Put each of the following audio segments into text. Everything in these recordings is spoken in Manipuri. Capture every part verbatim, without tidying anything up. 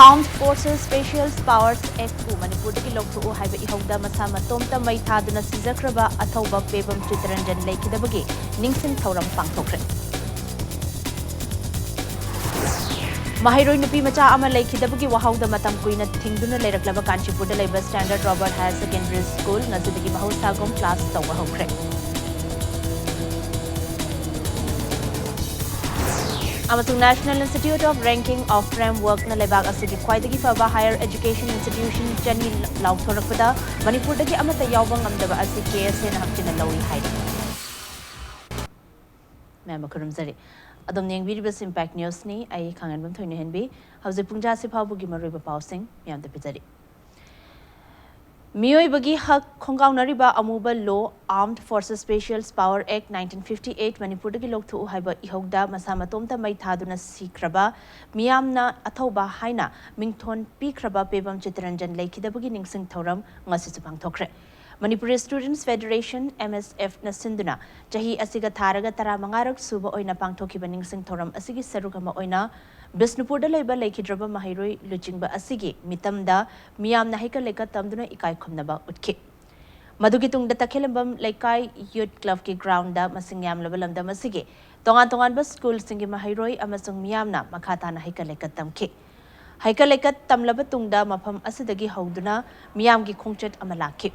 Armed Forces Special Powers Act ꯄꯨ ꯃꯅꯤꯄꯨꯔꯗꯒꯤ ꯂꯧꯊꯣꯛꯎ ꯍꯥꯏꯕ ꯏꯍꯧꯗ ꯃꯁꯥ ꯃꯇꯣꯝꯇ ꯃꯩ ꯊꯥꯗꯨꯅ ꯁꯤꯖꯈ꯭ꯔꯕ ꯑꯊꯧꯕ ꯄꯦꯕꯝ ꯆꯤꯇꯔꯟꯖꯟ ꯂꯩꯈꯤꯗꯕꯒꯤ ꯅꯤꯡꯁꯤꯡ ꯊꯧꯔꯝ ꯄꯥꯡꯊꯣꯛꯈ꯭ꯔꯦ꯫ ꯃꯍꯩꯔꯣꯏ ꯅꯨꯄꯤ ꯃꯆꯥ ꯑꯃ ꯂꯩꯈꯤꯗꯕꯒꯤ ꯋꯥꯍꯧꯗ ꯃꯇꯝ ꯀꯨꯏꯅ ꯊꯤꯡꯗꯨꯅ ꯂꯩꯔꯛꯂꯕ ꯀꯥꯟꯆꯤꯄꯨꯔꯗ ꯂꯩꯕ Standard Robert Higher Secondary School ꯉꯁꯤꯗꯒꯤ ꯃꯍꯧꯁꯥꯒꯨꯝ class ꯇꯧꯕ ꯍꯧꯈ꯭ꯔꯦ꯫ ꯑꯃꯁꯨꯡ National Institute of Ranking of Frameworkꯅ ꯂꯩꯕꯥꯛ ꯑꯁꯤꯒꯤ ꯈ꯭ꯋꯥꯏꯗꯒꯤ ꯐꯕ higher education institution ꯆꯅꯤ ꯂꯥꯎꯊꯣꯔꯛꯄꯗ ꯃꯅꯤꯄꯨꯔꯗꯒꯤ ꯑꯃꯠꯇ ꯌꯥꯎꯕ ꯉꯝꯗꯕ ꯑꯁꯤ KSAꯅ ꯍꯛꯆꯤꯟꯅ ꯂꯧꯏ ꯍꯥꯏꯔꯤ꯫ ꯃꯌꯥꯝꯕꯨ ꯈꯨꯔꯨꯝꯖꯔꯤ꯫ ꯑꯗꯣꯝꯅ ꯌꯦꯡꯕꯤꯔꯤꯕꯁꯤ Impact Newsꯅꯤ꯫ ꯑꯩ ꯈꯥꯡꯉꯦꯟꯕꯝ ꯊꯣꯏꯅꯍꯦꯟꯕꯤ꯫ ꯍꯧꯖꯤꯛ ꯄꯨꯡꯖꯥꯁꯤ ꯐꯥꯎꯕꯒꯤ ꯃꯔꯨꯑꯣꯏꯕ ꯄꯥꯎꯁꯤꯡ ꯃꯌꯥꯝꯗ ꯄꯤꯖꯔꯤ꯫ ꯃꯤꯑꯣꯏꯕꯒꯤ ꯍꯛ ꯈꯣꯡꯒꯥꯎꯅꯔꯤꯕ ꯑꯃꯨꯕ law Armed Forces Special Power Act nineteen fifty eight ꯃꯅꯤꯄꯨꯔꯗꯒꯤ ꯂꯧꯊꯣꯛꯎ ꯍꯥꯏꯕ ꯏꯍꯧꯗ ꯃꯁꯥ ꯃꯇꯣꯝꯇ ꯃꯩ ꯊꯥꯗꯨꯅ ꯁꯤꯈ꯭ꯔꯕ ꯃꯤꯌꯥꯝꯅ ꯑꯊꯧꯕ ꯍꯥꯏꯅ ꯃꯤꯡꯊꯣꯟ ꯄꯤꯈ꯭ꯔꯕ ꯄꯦꯕꯝ ꯆꯤꯇꯔꯟꯖꯟ ꯂꯩꯈꯤꯗꯕꯒꯤ ꯅꯤꯡꯁꯤꯡ ꯊꯧꯔꯝ ꯉꯁꯤꯁꯨ ꯄꯥꯡꯊꯣꯛꯈ꯭ꯔꯦ꯫ Manipuri Students Federation, MSFꯅ ꯁꯤꯟꯗꯨꯅ ꯆꯍꯤ ꯑꯁꯤꯒ ꯊꯥꯔꯒ ꯇꯔꯥꯃꯉꯥꯔꯛ ꯁꯨꯕ ꯑꯣꯏꯅ ꯄꯥꯡꯊꯣꯛꯈꯤꯕ ꯅꯤꯡꯁꯤꯡ ꯊꯧꯔꯝ ꯑꯁꯤꯒꯤ ꯁꯔꯨꯛ ꯑꯃ ꯑꯣꯏꯅ ꯕꯤꯁꯅꯨꯄꯨꯔꯗ ꯂꯩꯕ ꯂꯩꯈꯤꯗ꯭ꯔꯕ ꯃꯍꯩꯔꯣꯏ ꯂꯨꯆꯤꯡꯕ ꯑꯁꯤꯒꯤ ꯃꯤꯇꯝꯗ ꯃꯤꯌꯥꯝꯅ ꯍꯩꯀꯠ ꯂꯩꯀꯠ ꯇꯝꯗꯨꯅ ꯏꯀꯥꯏ ꯈꯨꯝꯅꯕ ꯎꯠꯈꯤ꯫ ꯃꯗꯨꯒꯤ ꯇꯨꯡꯗ ꯇꯈꯦꯂꯝꯕꯝ ꯂꯩꯀꯥꯏ Youth Clubꯀꯤ groundꯗ ꯃꯁꯤꯡ ꯌꯥꯝꯂꯕ ꯂꯝꯗꯝ ꯑꯁꯤꯒꯤ ꯇꯣꯉꯥꯟ ꯇꯣꯉꯥꯟꯕ schoolꯁꯤꯡꯒꯤ ꯃꯍꯩꯔꯣꯏ ꯑꯃꯁꯨꯡ ꯃꯤꯌꯥꯝꯅ ꯃꯈꯥ ꯇꯥꯅ ꯍꯩꯀꯠ ꯂꯩꯀꯠ ꯇꯝꯈꯤ꯫ ꯍꯩꯀꯠ ꯂꯩꯀꯠ ꯇꯝꯂꯕ ꯇꯨꯡꯗ ꯃꯐꯝ ꯑꯁꯤꯗꯒꯤ ꯍꯧꯗꯨꯅ ꯃꯤꯌꯥꯝꯒꯤ ꯈꯣꯡꯆꯠ ꯑꯃ ꯂꯥꯛꯈꯤ꯫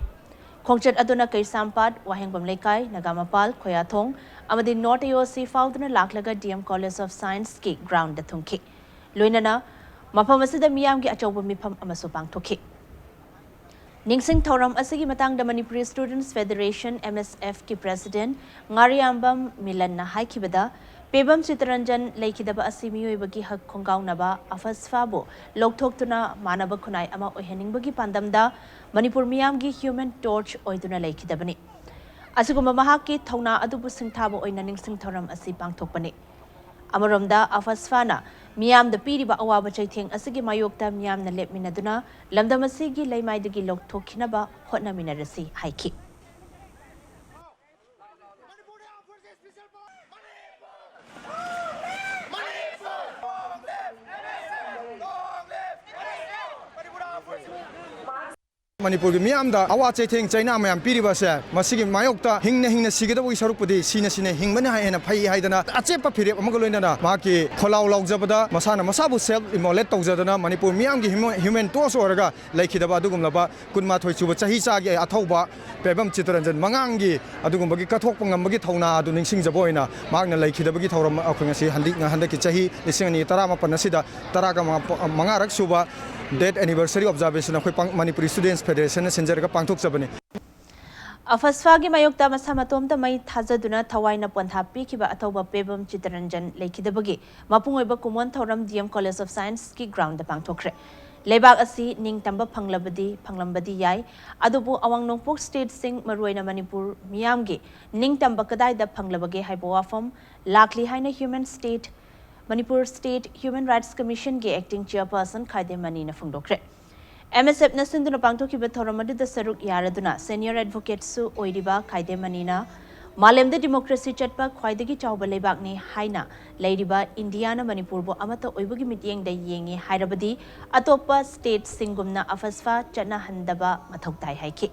ꯈꯣꯡꯆꯠ ꯑꯗꯨꯅ ꯀꯩꯁꯥꯝꯄꯥꯠ, ꯋꯥꯍꯦꯡꯕꯝ ꯂꯩꯀꯥꯏ, ꯅꯒꯥꯃꯄꯥꯜ, ꯈꯣꯌꯥꯊꯣꯡ ꯑꯃꯗꯤ North AOC ꯐꯥꯎꯗꯨꯅ ꯂꯥꯛꯂꯒ DM College of Scienceꯀꯤ groundꯗ ꯊꯨꯡꯈꯤ꯫ ꯂꯣꯏꯅꯅ ꯃꯐꯝ ꯑꯁꯤꯗ ꯃꯤꯌꯥꯝꯒꯤ ꯑꯆꯧꯕ ꯃꯤꯐꯝ ꯑꯃꯁꯨ ꯄꯥꯡꯊꯣꯛꯈꯤ꯫ ꯅꯤꯡꯁꯤꯡ ꯊꯧꯔꯝ ꯑꯁꯤꯒꯤ ꯃꯇꯥꯡꯗ Manipuri Students Federation, MSFꯀꯤ president ꯉꯥꯔꯤꯌꯥꯝꯕꯝ ꯃꯤꯂꯟꯅ ꯍꯥꯏꯈꯤꯕꯗ, Pebam Chittaranjan ꯂꯩꯈꯤꯗꯕ ꯑꯁꯤ ꯃꯤꯑꯣꯏꯕꯒꯤ ꯍꯛ ꯈꯣꯡꯒꯥꯎꯅꯕ AFSPAꯕꯨ ꯂꯧꯊꯣꯛꯇꯨꯅ ꯃꯥꯟꯅꯕ ꯈꯨꯟꯅꯥꯏ ꯑꯃ ꯑꯣꯏꯍꯟꯅꯤꯡꯕꯒꯤ ꯄꯥꯟꯗꯝꯗ ꯃꯅꯤꯄꯨꯔ ꯃꯤꯌꯥꯝꯒꯤ human torch ꯑꯣꯏꯗꯨꯅ ꯂꯩꯈꯤꯗꯕꯅꯤ꯫ ꯑꯁꯤꯒꯨꯝꯕ ꯃꯍꯥꯛꯀꯤ ꯊꯧꯅꯥ ꯑꯗꯨꯕꯨ ꯁꯤꯡꯊꯥꯕ ꯑꯣꯏꯅ ꯅꯤꯡꯁꯤꯡ ꯊꯧꯔꯝ ꯑꯁꯤ ꯄꯥꯡꯊꯣꯛꯄꯅꯤ꯫ ꯑꯃꯔꯣꯝꯗ AFSPAꯅ ꯃꯤꯌꯥꯝꯗ ꯄꯤꯔꯤꯕ ꯑꯋꯥꯕ ꯆꯩꯊꯦꯡ ꯑꯁꯤꯒꯤ ꯃꯥꯌꯣꯛꯇ ꯃꯤꯌꯥꯝꯅ ꯂꯦꯞꯃꯤꯟꯅꯗꯨꯅ ꯂꯝꯗꯝ ꯑꯁꯤꯒꯤ ꯂꯩꯃꯥꯏꯗꯒꯤ ꯂꯧꯊꯣꯛꯈꯤꯅꯕ ꯍꯣꯠꯅꯃꯤꯟꯅꯔꯁꯤ ꯍꯥꯏꯈꯤ꯫ Manipur! Manipur! Long live! Long live! ꯃꯅꯤꯄꯨꯔꯒꯤ ꯃꯤꯌꯥꯝꯗ ꯑꯋꯥ ꯆꯩꯊꯦꯡ ꯆꯩꯅꯥ ꯃꯌꯥꯝ ꯄꯤꯔꯤꯕ ꯑꯁꯦ, ꯃꯁꯤꯒꯤ ꯃꯥꯌꯣꯛꯇ ꯍꯤꯡꯅ ꯍꯤꯡꯅ ꯁꯤꯒꯗꯕꯒꯤ ꯁꯔꯨꯛꯄꯨꯗꯤ ꯁꯤꯅ ꯁꯤꯅ ꯍꯤꯡꯕꯅ ꯍꯦꯟꯅ ꯐꯩ ꯍꯥꯏꯗꯅ ꯑꯆꯦꯠꯄ ꯐꯤꯔꯦꯞ ꯑꯃꯒ ꯂꯣꯏꯅꯅ ꯃꯍꯥꯛꯀꯤ ꯈꯣꯜꯂꯥꯎ ꯂꯥꯎꯖꯕꯗ ꯃꯁꯥꯅ ꯃꯁꯥꯕꯨ self immolate ꯇꯧꯖꯗꯅ ꯃꯅꯤꯄꯨꯔ ꯃꯤꯌꯥꯝꯒꯤ human, human torch ꯑꯣꯏꯔꯒ ꯂꯩꯈꯤꯗꯕ ꯑꯗꯨꯒꯨꯝꯂꯕ ꯀꯨꯟꯃꯥꯊꯣꯏ ꯁꯨꯕ ꯆꯍꯤ ꯆꯥꯒꯤ ꯑꯊꯧꯕ ꯄꯦꯕꯝ ꯆꯤꯇꯔꯟꯖꯟ ꯃꯉꯥꯡꯒꯤ ꯑꯗꯨꯒꯨꯝꯕꯒꯤ ꯀꯠꯊꯣꯛꯄ ꯉꯝꯕꯒꯤ ꯊꯧꯅꯥ ꯑꯗꯨ ꯅꯤꯡꯁꯤꯡꯖꯕ ꯑꯣꯏꯅ ꯃꯍꯥꯛꯅ ꯂꯩꯈꯤꯗꯕꯒꯤ ꯊꯧꯔꯝ ꯑꯩꯈꯣꯏ ꯉꯁꯤ ꯍꯟꯗꯛ, ꯍꯟꯗꯛꯀꯤ ꯆꯍꯤ ꯂꯤꯁꯤꯡ ꯑꯅꯤ ꯇꯔꯥꯃꯥꯄꯟ ꯑꯁꯤꯗ ꯇꯔꯥꯒ ꯃꯉꯥꯔꯛ ꯁꯨꯕ death anniversary observation ꯑꯩꯈꯣꯏ ꯄꯥꯡ-, ꯃꯅꯤꯄꯨꯔꯤ Students Federation ꯅ ꯁꯤꯟꯖꯔꯒ ꯄꯥꯡꯊꯣꯛꯆꯕꯅꯤ꯫ ꯑꯐꯁꯐꯥꯒꯤ ꯃꯥꯌꯣꯛꯇ ꯃꯁꯥ ꯃꯇꯣꯝꯇ ꯃꯩ ꯊꯥꯖꯗꯨꯅ ꯊꯋꯥꯏꯅ ꯄꯣꯟꯊꯥ ꯄꯤꯈꯤꯕ ꯑꯊꯧꯕ ꯄꯦꯕꯝ ꯆꯤꯇꯔꯟꯖꯟ ꯂꯩꯈꯤꯗꯕꯒꯤ ꯃꯄꯨꯡ ꯑꯣꯏꯕ ꯀꯨꯃꯣꯟ ꯊꯧꯔꯝ D M College of Science ꯀꯤ ground ꯗ ꯄꯥꯡꯊꯣꯛꯈ꯭ꯔꯦ꯫ ꯂꯩꯕꯥꯛ ꯑꯁꯤ ꯅꯤꯡꯇꯝꯕ ꯐꯪꯂꯕꯗꯤ, ꯐꯪꯂꯝꯕꯗꯤ ꯌꯥꯏ, ꯑꯗꯨꯕꯨ ꯑꯋꯥꯡ ꯅꯣꯡꯄꯣꯛ state ꯁꯤꯡ, ꯃꯔꯨꯑꯣꯏꯅ ꯃꯅꯤꯄꯨꯔ ꯃꯤꯌꯥꯝꯒꯤ ꯅꯤꯡꯇꯝꯕ ꯀꯗꯥꯏꯗ ꯐꯪꯂꯕꯒꯦ ꯍꯥꯏꯕ ꯋꯥꯐꯝ ꯂꯥꯛꯂꯤ ꯍꯥꯏꯅ Human State, Manipur State Human Rights Commission ꯒꯤ acting chairperson ꯈꯥꯏꯗꯦꯝ ꯃꯅꯤꯅ ꯐꯣꯡꯗꯣꯛꯈ꯭ꯔꯦ꯫ M S F ꯅ ꯁꯤꯟꯗꯨꯅ ꯄꯥꯡꯊꯣꯛꯈꯤꯕ ꯊꯧꯔꯝ ꯑꯗꯨꯗ ꯁꯔꯨꯛ ꯌꯥꯔꯗꯨꯅ senior advocate ꯁꯨ ꯑꯣꯏꯔꯤꯕ ꯈꯥꯏꯗꯦꯝ ꯃꯅꯤꯅ ꯃꯥꯂꯦꯝꯗ democracy ꯆꯠꯄ ꯈ꯭ꯋꯥꯏꯗꯒꯤ ꯆꯥꯎꯕ ꯂꯩꯕꯥꯛꯅꯤ ꯍꯥꯏꯅ ꯂꯩꯔꯤꯕ ꯏꯟꯗꯤꯌꯥꯅ ꯃꯅꯤꯄꯨꯔꯕꯨ ꯑꯃꯠꯇ ꯑꯣꯏꯕꯒꯤ ꯃꯤꯠꯌꯦꯡꯗ ꯌꯦꯡꯉꯤ ꯍꯥꯏꯔꯕꯗꯤ ꯑꯇꯣꯞꯄ state ꯁꯤꯡꯒꯨꯝꯅ ꯑꯐꯁꯐꯥ ꯆꯠꯅꯍꯟꯗꯕ ꯃꯊꯧ ꯇꯥꯏ ꯍꯥꯏꯈꯤ꯫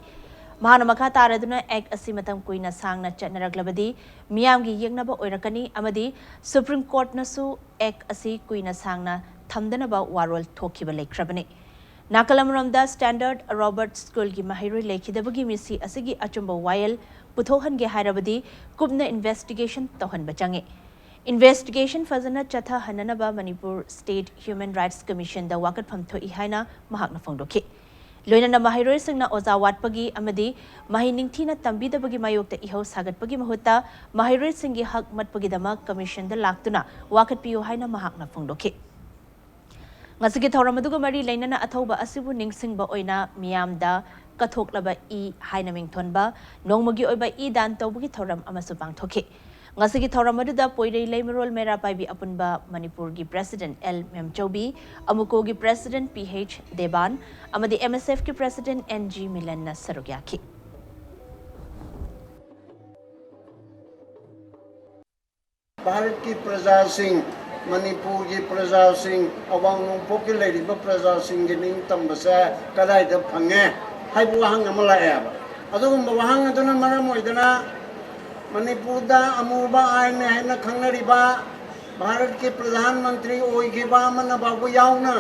ꯃꯍꯥꯛꯅ ꯃꯈꯥ ꯇꯥꯔꯗꯨꯅ act ꯑꯁꯤ ꯃꯇꯝ ꯀꯨꯏꯅ ꯁꯥꯡꯅ ꯆꯠꯅꯔꯛꯂꯕꯗꯤ ꯃꯤꯌꯥꯝꯒꯤ ꯌꯦꯛꯅꯕ ꯑꯣꯏꯔꯛꯀꯅꯤ ꯑꯃꯗꯤ Supreme Court ꯅꯁꯨ act ꯑꯁꯤ ꯀꯨꯏꯅ ꯁꯥꯡꯅ ꯊꯝꯗꯅꯕ ꯋꯥꯔꯣꯜ ꯊꯣꯛꯈꯤꯕ ꯂꯩꯈ꯭ꯔꯕꯅꯤ꯫ ꯅꯥꯀꯜ ꯑꯃꯔꯣꯝꯗ Standard Robert School ꯒꯤ ꯃꯍꯩꯔꯣꯏ ꯂꯩꯈꯤꯗꯕꯒꯤ ꯃꯤꯁꯤ ꯑꯁꯤꯒꯤ ꯑꯆꯨꯝꯕ ꯋꯥꯌꯦꯜ ꯄꯨꯊꯣꯛꯍꯟꯒꯦ ꯍꯥꯏꯔꯕꯗꯤ ꯀꯨꯞꯅ investigation ꯇꯧꯍꯟꯕ ꯆꯪꯉꯤ꯫ Investigation ꯐꯖꯅ ꯆꯠꯊꯍꯟꯅꯅꯕ Manipur State Human Rights Commission ꯗ ꯋꯥꯀꯠꯐꯝ ꯊꯣꯛꯏ ꯍꯥꯏꯅ ꯃꯍꯥꯛꯅ ꯐꯣꯡꯗꯣꯛꯈꯤ꯫ ꯂꯣꯏꯅꯅ ꯃꯍꯩꯔꯣꯏꯁꯤꯡꯅ ꯑꯣꯖꯥ ꯋꯥꯠꯄꯒꯤ ꯑꯃꯗꯤ ꯃꯍꯩ ꯅꯤꯡꯊꯤꯅ ꯇꯝꯕꯤꯗꯕꯒꯤ ꯃꯥꯌꯣꯛꯇ ꯏꯍꯧ ꯁꯥꯒꯠꯄꯒꯤ ꯃꯍꯨꯠꯇ ꯃꯍꯩꯔꯣꯏꯁꯤꯡꯒꯤ ꯍꯛ ꯃꯠꯄꯒꯤꯗꯃꯛ commission ꯗ ꯂꯥꯛꯇꯨꯅ ꯋꯥꯀꯠꯄꯤꯌꯨ ꯍꯥꯏꯅ ꯃꯍꯥꯛꯅ ꯐꯣꯡꯗꯣꯛꯈꯤ꯫ ꯉꯁꯤꯒꯤ ꯊꯧꯔꯝ ꯑꯗꯨꯒ ꯃꯔꯤ ꯂꯩꯅꯅ ꯑꯊꯧꯕ ꯑꯁꯤꯕꯨ ꯅꯤꯡꯁꯤꯡꯕ ꯑꯣꯏꯅ ꯃꯤꯌꯥꯝꯗ ꯀꯠꯊꯣꯛꯂꯕ ꯏ ꯍꯥꯏꯅ ꯃꯤꯡꯊꯣꯟꯕ ꯅꯣꯡꯃꯒꯤ ꯑꯣꯏꯕ ꯏ ꯗꯥꯟ ꯇꯧꯕꯒꯤ ꯊꯧꯔꯝ ꯑꯃꯁꯨ ꯄꯥꯡꯊꯣꯛꯈꯤ꯫ ꯉꯁꯤꯒꯤ ꯊꯧꯔꯝ ꯑꯗꯨꯗ ꯄꯣꯏꯔꯩ ꯂꯩꯃꯔꯣꯜ ꯃꯩꯔꯥ ꯄꯥꯏꯕꯤ ꯑꯄꯨꯟꯕ ꯃꯅꯤꯄꯨꯔꯒꯤ president L ꯃꯦꯝꯆꯧꯕꯤ, ꯑꯃꯨꯀꯣꯒꯤ president P H Devan ꯑꯃꯗꯤ M S F ꯀꯤ president N G ꯃꯤꯂꯟꯅ ꯁꯔꯨꯛ ꯌꯥꯈꯤ꯫ ꯚꯥꯔꯠꯀꯤ ꯄ꯭ꯔꯖꯥꯁꯤꯡ, ꯃꯅꯤꯄꯨꯔꯒꯤ ꯄ꯭ꯔꯖꯥꯁꯤꯡ, ꯑꯋꯥꯡ ꯅꯣꯡꯄꯣꯛꯀꯤ ꯂꯩꯔꯤꯕ ꯄ꯭ꯔꯖꯥꯁꯤꯡꯒꯤ ꯅꯤꯡꯇꯝꯕꯁꯦ ꯀꯗꯥꯏꯗ ꯐꯪꯉꯦ? ꯍꯥꯏꯕ ꯋꯥꯍꯪ ꯑꯃ ꯂꯥꯛꯑꯦꯕ꯫ ꯑꯗꯨꯒꯨꯝꯕ ꯋꯥꯍꯪ ꯑꯗꯨꯅ ꯃꯔꯝ ꯑꯣꯏꯗꯅ ꯃꯅꯤꯄꯨꯔꯗ ꯑꯃꯨꯕ ꯑꯥꯏꯟꯅꯤ ꯍꯥꯏꯅ ꯈꯪꯅꯔꯤꯕ ꯚꯥꯔꯠꯀꯤ ꯄ꯭ꯔꯙꯥꯟ ꯃꯟꯇ꯭ꯔꯤ ꯑꯣꯏꯈꯤꯕ ꯑꯃꯅ ꯐꯥꯎꯕ ꯌꯥꯎꯅ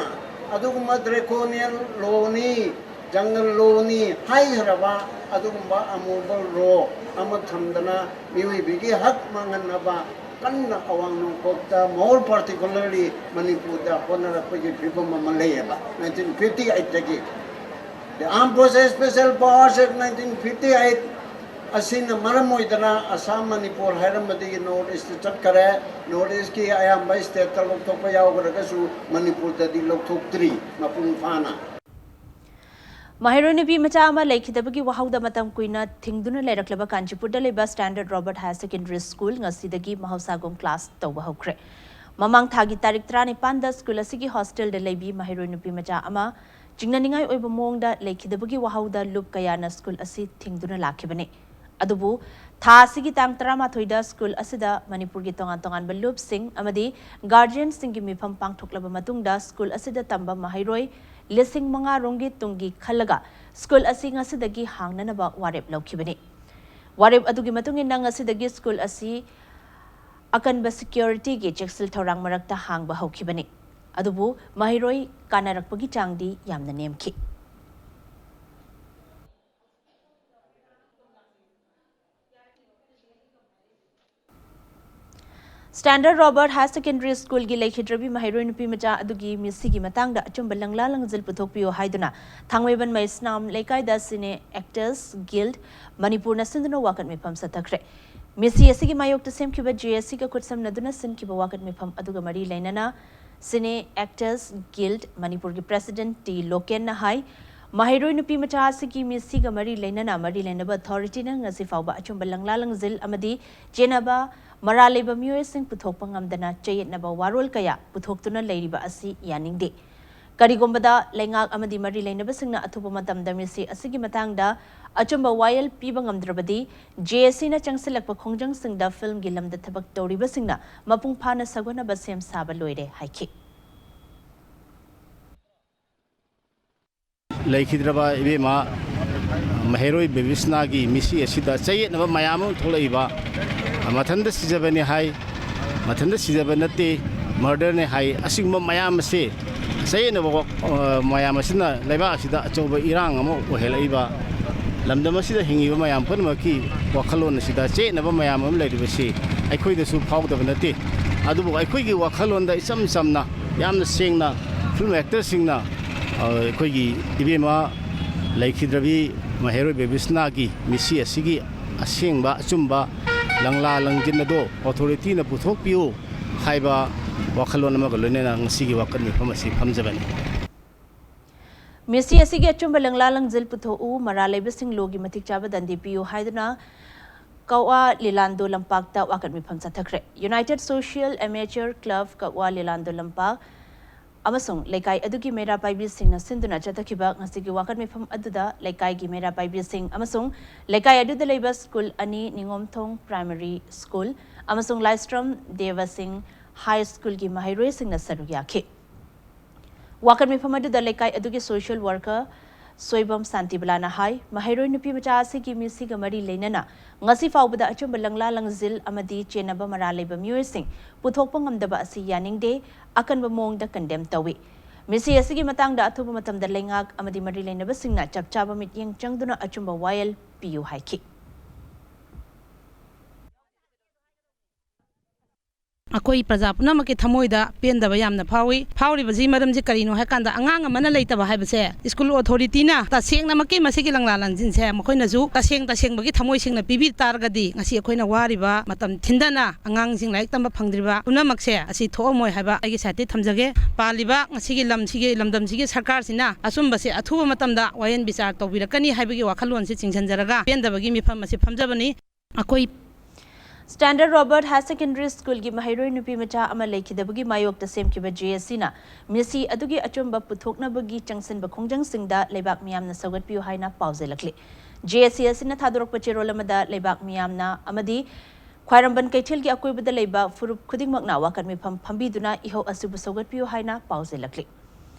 ꯑꯗꯨꯒꯨꯝꯕ ꯗ꯭ꯔꯦꯀꯣꯅꯤꯌꯟ ꯂꯣꯅꯤ, ꯖꯪꯒꯜ ꯂꯣꯅꯤ ꯍꯥꯏꯈ꯭ꯔꯕ ꯑꯗꯨꯒꯨꯝꯕ ꯑꯃꯨꯕ ꯂꯣ ꯑꯃ ꯊꯝꯗꯅ ꯃꯤꯑꯣꯏꯕꯒꯤ ꯍꯛ ꯃꯥꯡꯍꯟꯅꯕ ꯀꯟꯅ ꯑꯋꯥꯡ ꯅꯣꯡꯄꯣꯛꯇ, more particularly ꯃꯅꯤꯄꯨꯔꯗ ꯍꯣꯠꯅꯔꯛꯄꯒꯤ ꯐꯤꯕꯝ ꯑꯃ ꯂꯩꯌꯦꯕ ꯅꯥꯏꯟꯇꯤꯟ ꯐꯤꯐꯇꯤ ꯑꯩꯠꯇꯒꯤ꯫ The Armed Forces Special Powers Act nineteen fifty eight ꯑꯁꯤꯅ ꯃꯔꯝ ꯑꯣꯏꯗꯅ ꯑꯁꯥꯝ, ꯃꯅꯤꯄꯨꯔ ꯍꯥꯏꯔꯝꯕꯗꯒꯤ ꯅꯣꯔꯠ ꯏꯁꯇ ꯆꯠꯈꯔꯦ꯫ ꯅꯣꯔꯠ ꯏꯁꯀꯤ ꯑꯌꯥꯝꯕ ꯁ꯭ꯇꯦꯠꯇ ꯂꯧꯊꯣꯛꯄ ꯌꯥꯎꯈ꯭ꯔꯒꯁꯨ ꯃꯅꯤꯄꯨꯔꯗꯗꯤ ꯂꯧꯊꯣꯛꯇ꯭ꯔꯤ ꯃꯄꯨꯡ ꯐꯥꯅ꯫ ꯃꯍꯩꯔꯣꯏ ꯅꯨꯄꯤ ꯃꯆꯥ ꯑꯃ ꯂꯩꯈꯤꯗꯕꯒꯤ ꯋꯥꯍꯧꯗ ꯃꯇꯝ ꯀꯨꯏꯅ ꯊꯤꯡꯗꯨꯅ ꯂꯩꯔꯛꯂꯕ ꯀꯥꯟꯆꯤꯄꯨꯔꯗ ꯂꯩꯕ Standard Robert Higher Secondary School ꯉꯁꯤꯗꯒꯤ ꯃꯍꯧꯁꯥꯒꯨꯝ ꯀ꯭ꯂꯥꯁ ꯇꯧꯕ ꯍꯧꯈ꯭ꯔꯦ꯫ ꯃꯃꯥꯡ ꯊꯥꯒꯤ ꯇꯥꯔꯤꯛ ꯇꯔꯥꯅꯤꯄꯥꯟꯗ ꯁ꯭ꯀꯨꯜ ꯑꯁꯤꯒꯤ ꯍꯣꯁꯇꯦꯜꯗ ꯂꯩꯕꯤ ꯃꯍꯩꯔꯣꯏ ꯅꯨꯄꯤ ꯃꯆꯥ ꯑꯃ ꯆꯤꯡꯅꯅꯤꯡꯉꯥꯏ ꯑꯣꯏꯕ ꯃꯑꯣꯡꯗ ꯂꯩꯈꯤꯗꯕꯒꯤ ꯋꯥꯍꯧꯗ ꯂꯨꯞ ꯀꯌꯥꯅ ꯁ꯭ꯀꯨꯜ ꯑꯁꯤ ꯊꯤꯡꯗꯨꯅ ꯂꯥꯛꯈꯤꯕꯅꯤ꯫ ꯑꯗꯨꯕꯨ ꯊꯥ ꯑꯁꯤꯒꯤ ꯇꯥꯡ ꯇꯔꯥꯃꯥꯊꯣꯏꯗ ꯁ꯭ꯀꯨꯜ ꯑꯁꯤꯗ ꯃꯅꯤꯄꯨꯔꯒꯤ ꯇꯣꯉꯥꯟ ꯇꯣꯉꯥꯟꯕ ꯂꯨꯞꯁꯤꯡ ꯑꯃꯗꯤ ꯒꯥꯔꯖꯤꯌꯟꯁꯤꯡꯒꯤ ꯃꯤꯐꯝ ꯄꯥꯡꯊꯣꯛꯂꯕ ꯃꯇꯨꯡꯗ ꯁ꯭ꯀꯨꯜ ꯑꯁꯤꯗ ꯇꯝꯕ ꯃꯍꯩꯔꯣꯏ ꯂꯤꯁꯤꯡ ꯃꯉꯥ ꯔꯣꯝꯒꯤ ꯇꯨꯡꯒꯤ ꯈꯜꯂꯒ ꯁ꯭ꯀꯨꯜ ꯑꯁꯤ ꯉꯁꯤꯗꯒꯤ ꯍꯥꯡꯅꯅꯕ ꯋꯥꯔꯦꯞ ꯂꯧꯈꯤꯕꯅꯤ꯫ ꯋꯥꯔꯦꯞ ꯑꯗꯨꯒꯤ ꯃꯇꯨꯡ ꯏꯟꯅ ꯉꯁꯤꯗꯒꯤ ꯁ꯭ꯀꯨꯜ ꯑꯁꯤ ꯑꯀꯟꯕ ꯁꯦꯀ꯭ꯌꯨꯔꯤꯇꯤꯒꯤ ꯆꯦꯛꯁꯤꯜ ꯊꯧꯔꯥꯡ ꯃꯔꯛꯇ ꯍꯥꯡꯕ ꯍꯧꯈꯤꯕꯅꯤ꯫ ꯑꯗꯨꯕꯨ ꯃꯍꯩꯔꯣꯏ ꯀꯥꯅꯔꯛꯄꯒꯤ ꯆꯥꯡꯗꯤ ꯌꯥꯝꯅ ꯅꯦꯝꯈꯤ꯫ Standard Robert Higher Secondary Schoolꯒꯤ ꯂꯩꯈꯤꯗ꯭ꯔꯕꯤ ꯃꯍꯩꯔꯣꯏ ꯅꯨꯄꯤ ꯃꯆꯥ ꯑꯗꯨꯒꯤ ꯃꯤꯁꯤꯒꯤ ꯃꯇꯥꯡꯗ ꯑꯆꯨꯝꯕ ꯂꯪꯂꯥ ꯂꯪꯖꯤꯜ ꯄꯨꯊꯣꯛꯄꯤꯌꯨ ꯍꯥꯏꯗꯨꯅ ꯊꯥꯡꯃꯩꯕꯟ ꯃꯩꯁꯅꯥꯝ ꯂꯩꯀꯥꯏꯗ Cine Actors Guild ꯃꯅꯤꯄꯨꯔꯅ ꯁꯤꯟꯗꯨꯅ ꯋꯥꯀꯠ ꯃꯤꯐꯝ ꯆꯠꯊꯈ꯭ꯔꯦ꯫ ꯃꯤꯁꯤ ꯑꯁꯤꯒꯤ ꯃꯥꯌꯣꯛꯇ ꯁꯦꯝꯈꯤꯕ JACꯒ ꯈꯨꯠꯁꯝꯅꯗꯨꯅ ꯁꯤꯟꯈꯤꯕ ꯋꯥꯀꯠ ꯃꯤꯐꯝ ꯑꯗꯨꯒ ꯃꯔꯤ ꯂꯩꯅꯅ Cine Actors Guild ꯃꯅꯤꯄꯨꯔꯒꯤ President ꯇꯤ ꯂꯣꯀꯦꯟꯅ ꯍꯥꯏ, ꯃꯍꯩꯔꯣꯏ ꯅꯨꯄꯤ ꯃꯆꯥ ꯑꯁꯤꯒꯤ ꯃꯤꯁꯤꯒ ꯃꯔꯤ ꯂꯩꯅꯅ ꯃꯔꯤ ꯂꯩꯅꯕ ꯑꯣꯊꯣꯔꯤꯇꯤꯅ ꯉꯁꯤ ꯐꯥꯎꯕ ꯑꯆꯨꯝꯕ ꯂꯪꯂꯥ ꯂꯪꯖꯤꯜ ꯑꯃꯗꯤ ꯆꯦꯟꯅꯕ ꯃꯔꯥꯜ ꯂꯩꯕ ꯃꯤꯑꯣꯏꯁꯤꯡ ꯄꯨꯊꯣꯛꯄ ꯉꯝꯗꯅ ꯆꯌꯦꯠꯅꯕ ꯋꯥꯔꯣꯜ ꯀꯌꯥ ꯄꯨꯊꯣꯛꯇꯨꯅ ꯂꯩꯔꯤꯕ ꯑꯁꯤ ꯌꯥꯅꯤꯡꯗꯦ꯫ ꯀꯔꯤꯒꯨꯝꯕꯗ ꯂꯩꯉꯥꯛ ꯑꯃꯗꯤ ꯃꯔꯤ ꯂꯩꯅꯕꯁꯤꯡꯅ ꯑꯊꯨꯕ ꯃꯇꯝꯗ ꯃꯤꯁꯤ ꯑꯁꯤꯒꯤ ꯃꯇꯥꯡꯗ ꯑꯆꯨꯝꯕ ꯋꯥꯌꯦꯜ ꯄꯤꯕ ꯉꯝꯗ꯭ꯔꯕꯗꯤ JACꯅ ꯆꯪꯁꯤꯜꯂꯛꯄ ꯈꯣꯡꯖꯪꯁꯤꯡꯗ ꯐꯤꯜꯝꯒꯤ ꯂꯝꯗ ꯊꯕꯛ ꯇꯧꯔꯤꯕꯁꯤꯡꯅ ꯃꯄꯨꯡ ꯐꯥꯅ ꯁꯧꯒꯠꯅꯕ ꯁꯦꯝ ꯁꯥꯕ ꯂꯣꯏꯔꯦ ꯍꯥꯏꯈꯤ꯫ ꯂꯩꯈꯤꯗ꯭ꯔꯕ ꯏꯕꯦꯝꯃ ꯃꯍꯩꯔꯣꯏ ꯕꯦꯕꯤꯁꯅꯥꯒꯤ ꯃꯤꯠꯁꯤ ꯑꯁꯤꯗ ꯆꯌꯦꯠꯅꯕ ꯃꯌꯥꯝ ꯑꯃ ꯊꯣꯛꯂꯛꯏꯕ, ꯃꯊꯟꯇ ꯁꯤꯖꯕꯅꯤ ꯍꯥꯏ, ꯃꯊꯟꯇ ꯁꯤꯖꯕ ꯅꯠꯇꯦ, ꯃꯔꯗꯔꯅꯤ ꯍꯥꯏ, ꯑꯁꯤꯒꯨꯝꯕ ꯃꯌꯥꯝ ꯑꯁꯤ ꯆꯌꯦꯠꯅꯕ ꯋꯥ-, ꯑ, ꯃꯌꯥꯝ ꯑꯁꯤꯅ ꯂꯩꯕꯥꯛ ꯑꯁꯤꯗ ꯑꯆꯧꯕ ꯏꯔꯥꯡ ꯑꯃ ꯑꯣꯏꯍꯜꯂꯛꯏꯕ, ꯂꯝꯗꯝ ꯑꯁꯤꯗ ꯍꯤꯡꯉꯤꯕ ꯃꯌꯥꯝ ꯄꯨꯝꯅꯃꯛꯀꯤ ꯋꯥꯈꯜꯂꯣꯟ ꯑꯁꯤꯗ ꯆꯌꯦꯠꯅꯕ ꯃꯌꯥꯝ ꯑꯃ ꯂꯩꯔꯤꯕꯁꯤ ꯑꯩꯈꯣꯏꯗꯁꯨ ꯐꯥꯎꯗꯕ ꯅꯠꯇꯦ꯫ ꯑꯗꯨꯕꯨ ꯑꯩꯈꯣꯏꯒꯤ ꯋꯥꯈꯜꯂꯣꯟꯗ ꯏꯆꯝ ꯆꯝꯅ, ꯌꯥꯝꯅ ꯁꯦꯡꯅ ꯐꯤꯜꯝ ꯑꯦꯛꯇꯔꯁꯤꯡꯅ, ꯑ, ꯑꯩꯈꯣꯏꯒꯤ ꯏꯕꯦꯝꯃ ꯂꯩꯈꯤꯗ꯭ꯔꯕꯤ ꯃꯍꯩꯔꯣꯏ ꯕꯦꯕꯤꯁꯅꯥꯒꯤ ꯃꯤꯠꯁꯤ ꯑꯁꯤꯒꯤ ꯑꯁꯦꯡꯕ ꯑꯆꯨꯝꯕ ꯂꯪꯂꯥ ꯂꯪꯖꯤꯟ ꯑꯗꯣ ꯑꯣꯊꯣꯔꯤꯇꯤꯅ ꯄꯨꯊꯣꯛꯄꯤꯌꯨ ꯍꯥꯏꯕ ꯋꯥꯈꯜꯂꯣꯟ ꯑꯃꯒ ꯂꯣꯏꯅꯅ ꯉꯁꯤꯒꯤ ꯋꯥꯀꯠ ꯃꯤꯐꯝ ꯑꯁꯤ ꯐꯝꯖꯕꯅꯤ꯫ ꯃꯤꯠꯁꯤ ꯑꯁꯤꯒꯤ ꯑꯆꯨꯝꯕ ꯂꯪꯂꯥ ꯂꯪꯖꯤꯜ ꯄꯨꯊꯣꯛꯎ, ꯃꯔꯥꯜ ꯂꯩꯕꯁꯤꯡ ꯂꯣꯒꯤ ꯃꯇꯤꯛ ꯆꯥꯕ ꯗꯟꯗꯤ ꯄꯤꯌꯨ ꯍꯥꯏꯗꯨꯅ ꯀꯛꯋꯥ ꯂꯤꯂꯥꯟꯗꯣ ꯂꯝꯄꯥꯛꯇ ꯋꯥꯀꯠ ꯃꯤꯐꯝ ꯆꯠꯊꯈ꯭ꯔꯦ꯫ United Social Amateur Club ꯀꯛꯋꯥ ꯂꯤꯂꯥꯟꯗꯣ ꯂꯝꯄꯥꯛ ꯑꯃꯁꯨꯡ ꯂꯩꯀꯥꯏ ꯑꯗꯨꯒꯤ ꯃꯩꯔꯥ ꯄꯥꯏꯕꯤꯁꯤꯡꯅ ꯁꯤꯟꯗꯨꯅ ꯆꯠꯊꯈꯤꯕ ꯉꯁꯤꯒꯤ ꯋꯥꯀꯠ ꯃꯤꯐꯝ ꯑꯗꯨꯗ ꯂꯩꯀꯥꯏꯒꯤ ꯃꯩꯔꯥ ꯄꯥꯏꯕꯤꯁꯤꯡ ꯑꯃꯁꯨꯡ ꯂꯩꯀꯥꯏ ꯑꯗꯨꯗ ꯂꯩꯕ ꯁ꯭ꯀꯨꯜ ꯑꯅꯤ, ꯅꯤꯉꯣꯝꯊꯣꯡ ꯄ꯭ꯔꯥꯏꯃꯔꯤ ꯁ꯭ꯀꯨꯜ ꯑꯃꯁꯨꯡ ꯂꯥꯏꯁ꯭ꯔꯝ ꯗꯦꯕꯁꯤꯡ ꯍꯥꯏ ꯁ꯭ꯀꯨꯜꯒꯤ ꯃꯍꯩꯔꯣꯏꯁꯤꯡꯅ ꯁꯔꯨꯛ ꯌꯥꯈꯤ꯫ ꯋꯥꯀꯠ ꯃꯤꯐꯝ ꯑꯗꯨꯗ ꯂꯩꯀꯥꯏ ꯑꯗꯨꯒꯤ social worker ꯁꯣꯏꯕꯝ ꯁꯥꯟꯇꯤꯕꯂꯥꯅ ꯍꯥꯏ, ꯃꯍꯩꯔꯣꯏ ꯅꯨꯄꯤ ꯃꯆꯥ ꯑꯁꯤꯒꯤ ꯃꯤꯠꯁꯤꯒ ꯃꯔꯤ ꯂꯩꯅꯅ ꯉꯁꯤ ꯐꯥꯎꯕꯗ ꯑꯆꯨꯝꯕ ꯂꯪꯂꯥ ꯂꯪꯖꯤꯜ ꯑꯃꯗꯤ ꯆꯦꯟꯅꯕ ꯃꯔꯥꯜ ꯂꯩꯕ ꯃꯤꯑꯣꯏꯁꯤꯡ ꯄꯨꯊꯣꯛꯄ ꯉꯝꯗꯕ ꯑꯁꯤ ꯌꯥꯅꯤꯡꯗꯦ, ꯑꯀꯟꯕ ꯃꯑꯣꯡꯗ condemn ꯇꯧꯏ꯫ ꯃꯤꯠꯁꯤ ꯑꯁꯤꯒꯤ ꯃꯇꯥꯡꯗ ꯑꯊꯨꯕ ꯃꯇꯝꯗ ꯂꯩꯉꯥꯛ ꯑꯃꯗꯤ ꯃꯔꯤ ꯂꯩꯅꯕꯁꯤꯡꯅ ꯆꯞ ꯆꯥꯕ ꯃꯤꯠꯌꯦꯡ ꯆꯪꯗꯨꯅ ꯑꯆꯨꯝꯕ ꯋꯥꯌꯦꯜ ꯄꯤꯌꯨ ꯍꯥꯏꯈꯤ꯫ ꯑꯩꯈꯣꯏ ꯄ꯭ꯔꯖꯥ ꯄꯨꯝꯅꯃꯛꯀꯤ ꯊꯃꯣꯏꯗ ꯄꯦꯟꯗꯕ ꯌꯥꯝꯅ ꯐꯥꯎꯏ꯫ ꯐꯥꯎꯔꯤꯕꯁꯤ ꯃꯔꯝꯁꯤ ꯀꯔꯤꯅꯣ ꯍꯥꯏ ꯀꯥꯟꯗ, ꯑꯉꯥꯡ ꯑꯃꯅ ꯂꯩꯇꯕ ꯍꯥꯏꯕꯁꯦ ꯁ꯭ꯀꯨꯜ ꯑꯣꯊꯣꯔꯤꯇꯤꯅ ꯇꯁꯦꯡꯅꯃꯛꯀꯤ ꯃꯁꯤꯒꯤ ꯂꯪꯂꯥ ꯂꯪꯖꯤꯟꯁꯦ ꯃꯈꯣꯏꯅꯁꯨ ꯇꯁꯦꯡ ꯇꯁꯦꯡꯕꯒꯤ ꯊꯃꯣꯏ ꯁꯦꯡꯅ ꯄꯤꯕꯤ ꯇꯥꯔꯒꯗꯤ ꯉꯁꯤ ꯑꯩꯈꯣꯏꯅ ꯋꯥꯔꯤꯕ ꯃꯇꯝ ꯊꯤꯟꯗꯅ ꯑꯉꯥꯡꯁꯤꯡ ꯂꯥꯏꯔꯤꯛ ꯇꯝꯕ ꯐꯪꯗ꯭ꯔꯤꯕ ꯄꯨꯝꯅꯃꯛꯁꯦ ꯑꯁꯤ ꯊꯣꯛꯑꯝꯃꯣꯏ ꯍꯥꯏꯕ ꯑꯩꯒꯤ ꯁꯥꯏꯠꯇꯒꯤ ꯊꯝꯖꯒꯦ꯫ ꯄꯥꯜꯂꯤꯕ ꯉꯁꯤꯒꯤ ꯂꯝꯁꯤꯒꯤ, ꯂꯝꯗꯝꯁꯤꯒꯤ ꯁꯔꯀꯥꯔꯁꯤꯅ ꯑꯆꯨꯝꯕꯁꯦ ꯑꯊꯨꯕ ꯃꯇꯝꯗ ꯋꯥꯌꯦꯜ ꯕꯤꯆꯥꯔ ꯇꯧꯕꯤꯔꯛꯀꯅꯤ ꯍꯥꯏꯕꯒꯤ ꯋꯥꯈꯜꯂꯣꯟꯁꯤ ꯆꯤꯡꯁꯤꯟꯖꯔꯒ ꯄꯦꯟꯗꯕꯒꯤ ꯃꯤꯐꯝ ꯑꯁꯤ ꯐꯝꯖꯕꯅꯤ꯫ ꯑꯩꯈꯣꯏ Standard Robert Higher Secondary Schoolꯒꯤ ꯃꯍꯩꯔꯣꯏ ꯅꯨꯄꯤ ꯃꯆꯥ ꯑꯃ ꯂꯩꯈꯤꯗꯕꯒꯤ ꯃꯥꯌꯣꯛꯇ ꯁꯦꯝꯈꯤꯕ JACꯅ ꯃꯤꯠꯁꯤ ꯑꯗꯨꯒꯤ ꯑꯆꯨꯝꯕ ꯄꯨꯊꯣꯛꯅꯕꯒꯤ ꯆꯪꯁꯤꯟꯕ ꯈꯣꯡꯖꯪꯁꯤꯡꯗ ꯂꯩꯕꯥꯛ ꯃꯤꯌꯥꯝꯅ ꯁꯧꯒꯠꯄꯤꯌꯨ ꯍꯥꯏꯅ ꯄꯥꯎꯖꯦꯜꯂꯛꯂꯤ꯫ JAC ꯑꯁꯤꯅ ꯊꯥꯗꯣꯔꯛꯄ ꯆꯦꯔꯣꯜ ꯑꯃꯗ ꯂꯩꯕꯥꯛ ꯃꯤꯌꯥꯝꯅ ꯑꯃꯗꯤ ꯈ꯭ꯋꯥꯏꯔꯝꯕꯟ ꯀꯩꯊꯦꯜꯒꯤ ꯑꯀꯣꯏꯕꯗ ꯂꯩꯕ ꯐꯨꯔꯨꯞ ꯈꯨꯗꯤꯡꯃꯛꯅ ꯋꯥꯀꯠ ꯃꯤꯐꯝ ꯐꯝꯕꯤꯗꯨꯅ ꯏꯍꯧ ꯑꯁꯤꯕꯨ ꯁꯧꯒꯠꯄꯤꯌꯨ ꯍꯥꯏꯅ ꯄꯥꯎꯖꯦꯜꯂꯛꯂꯤ꯫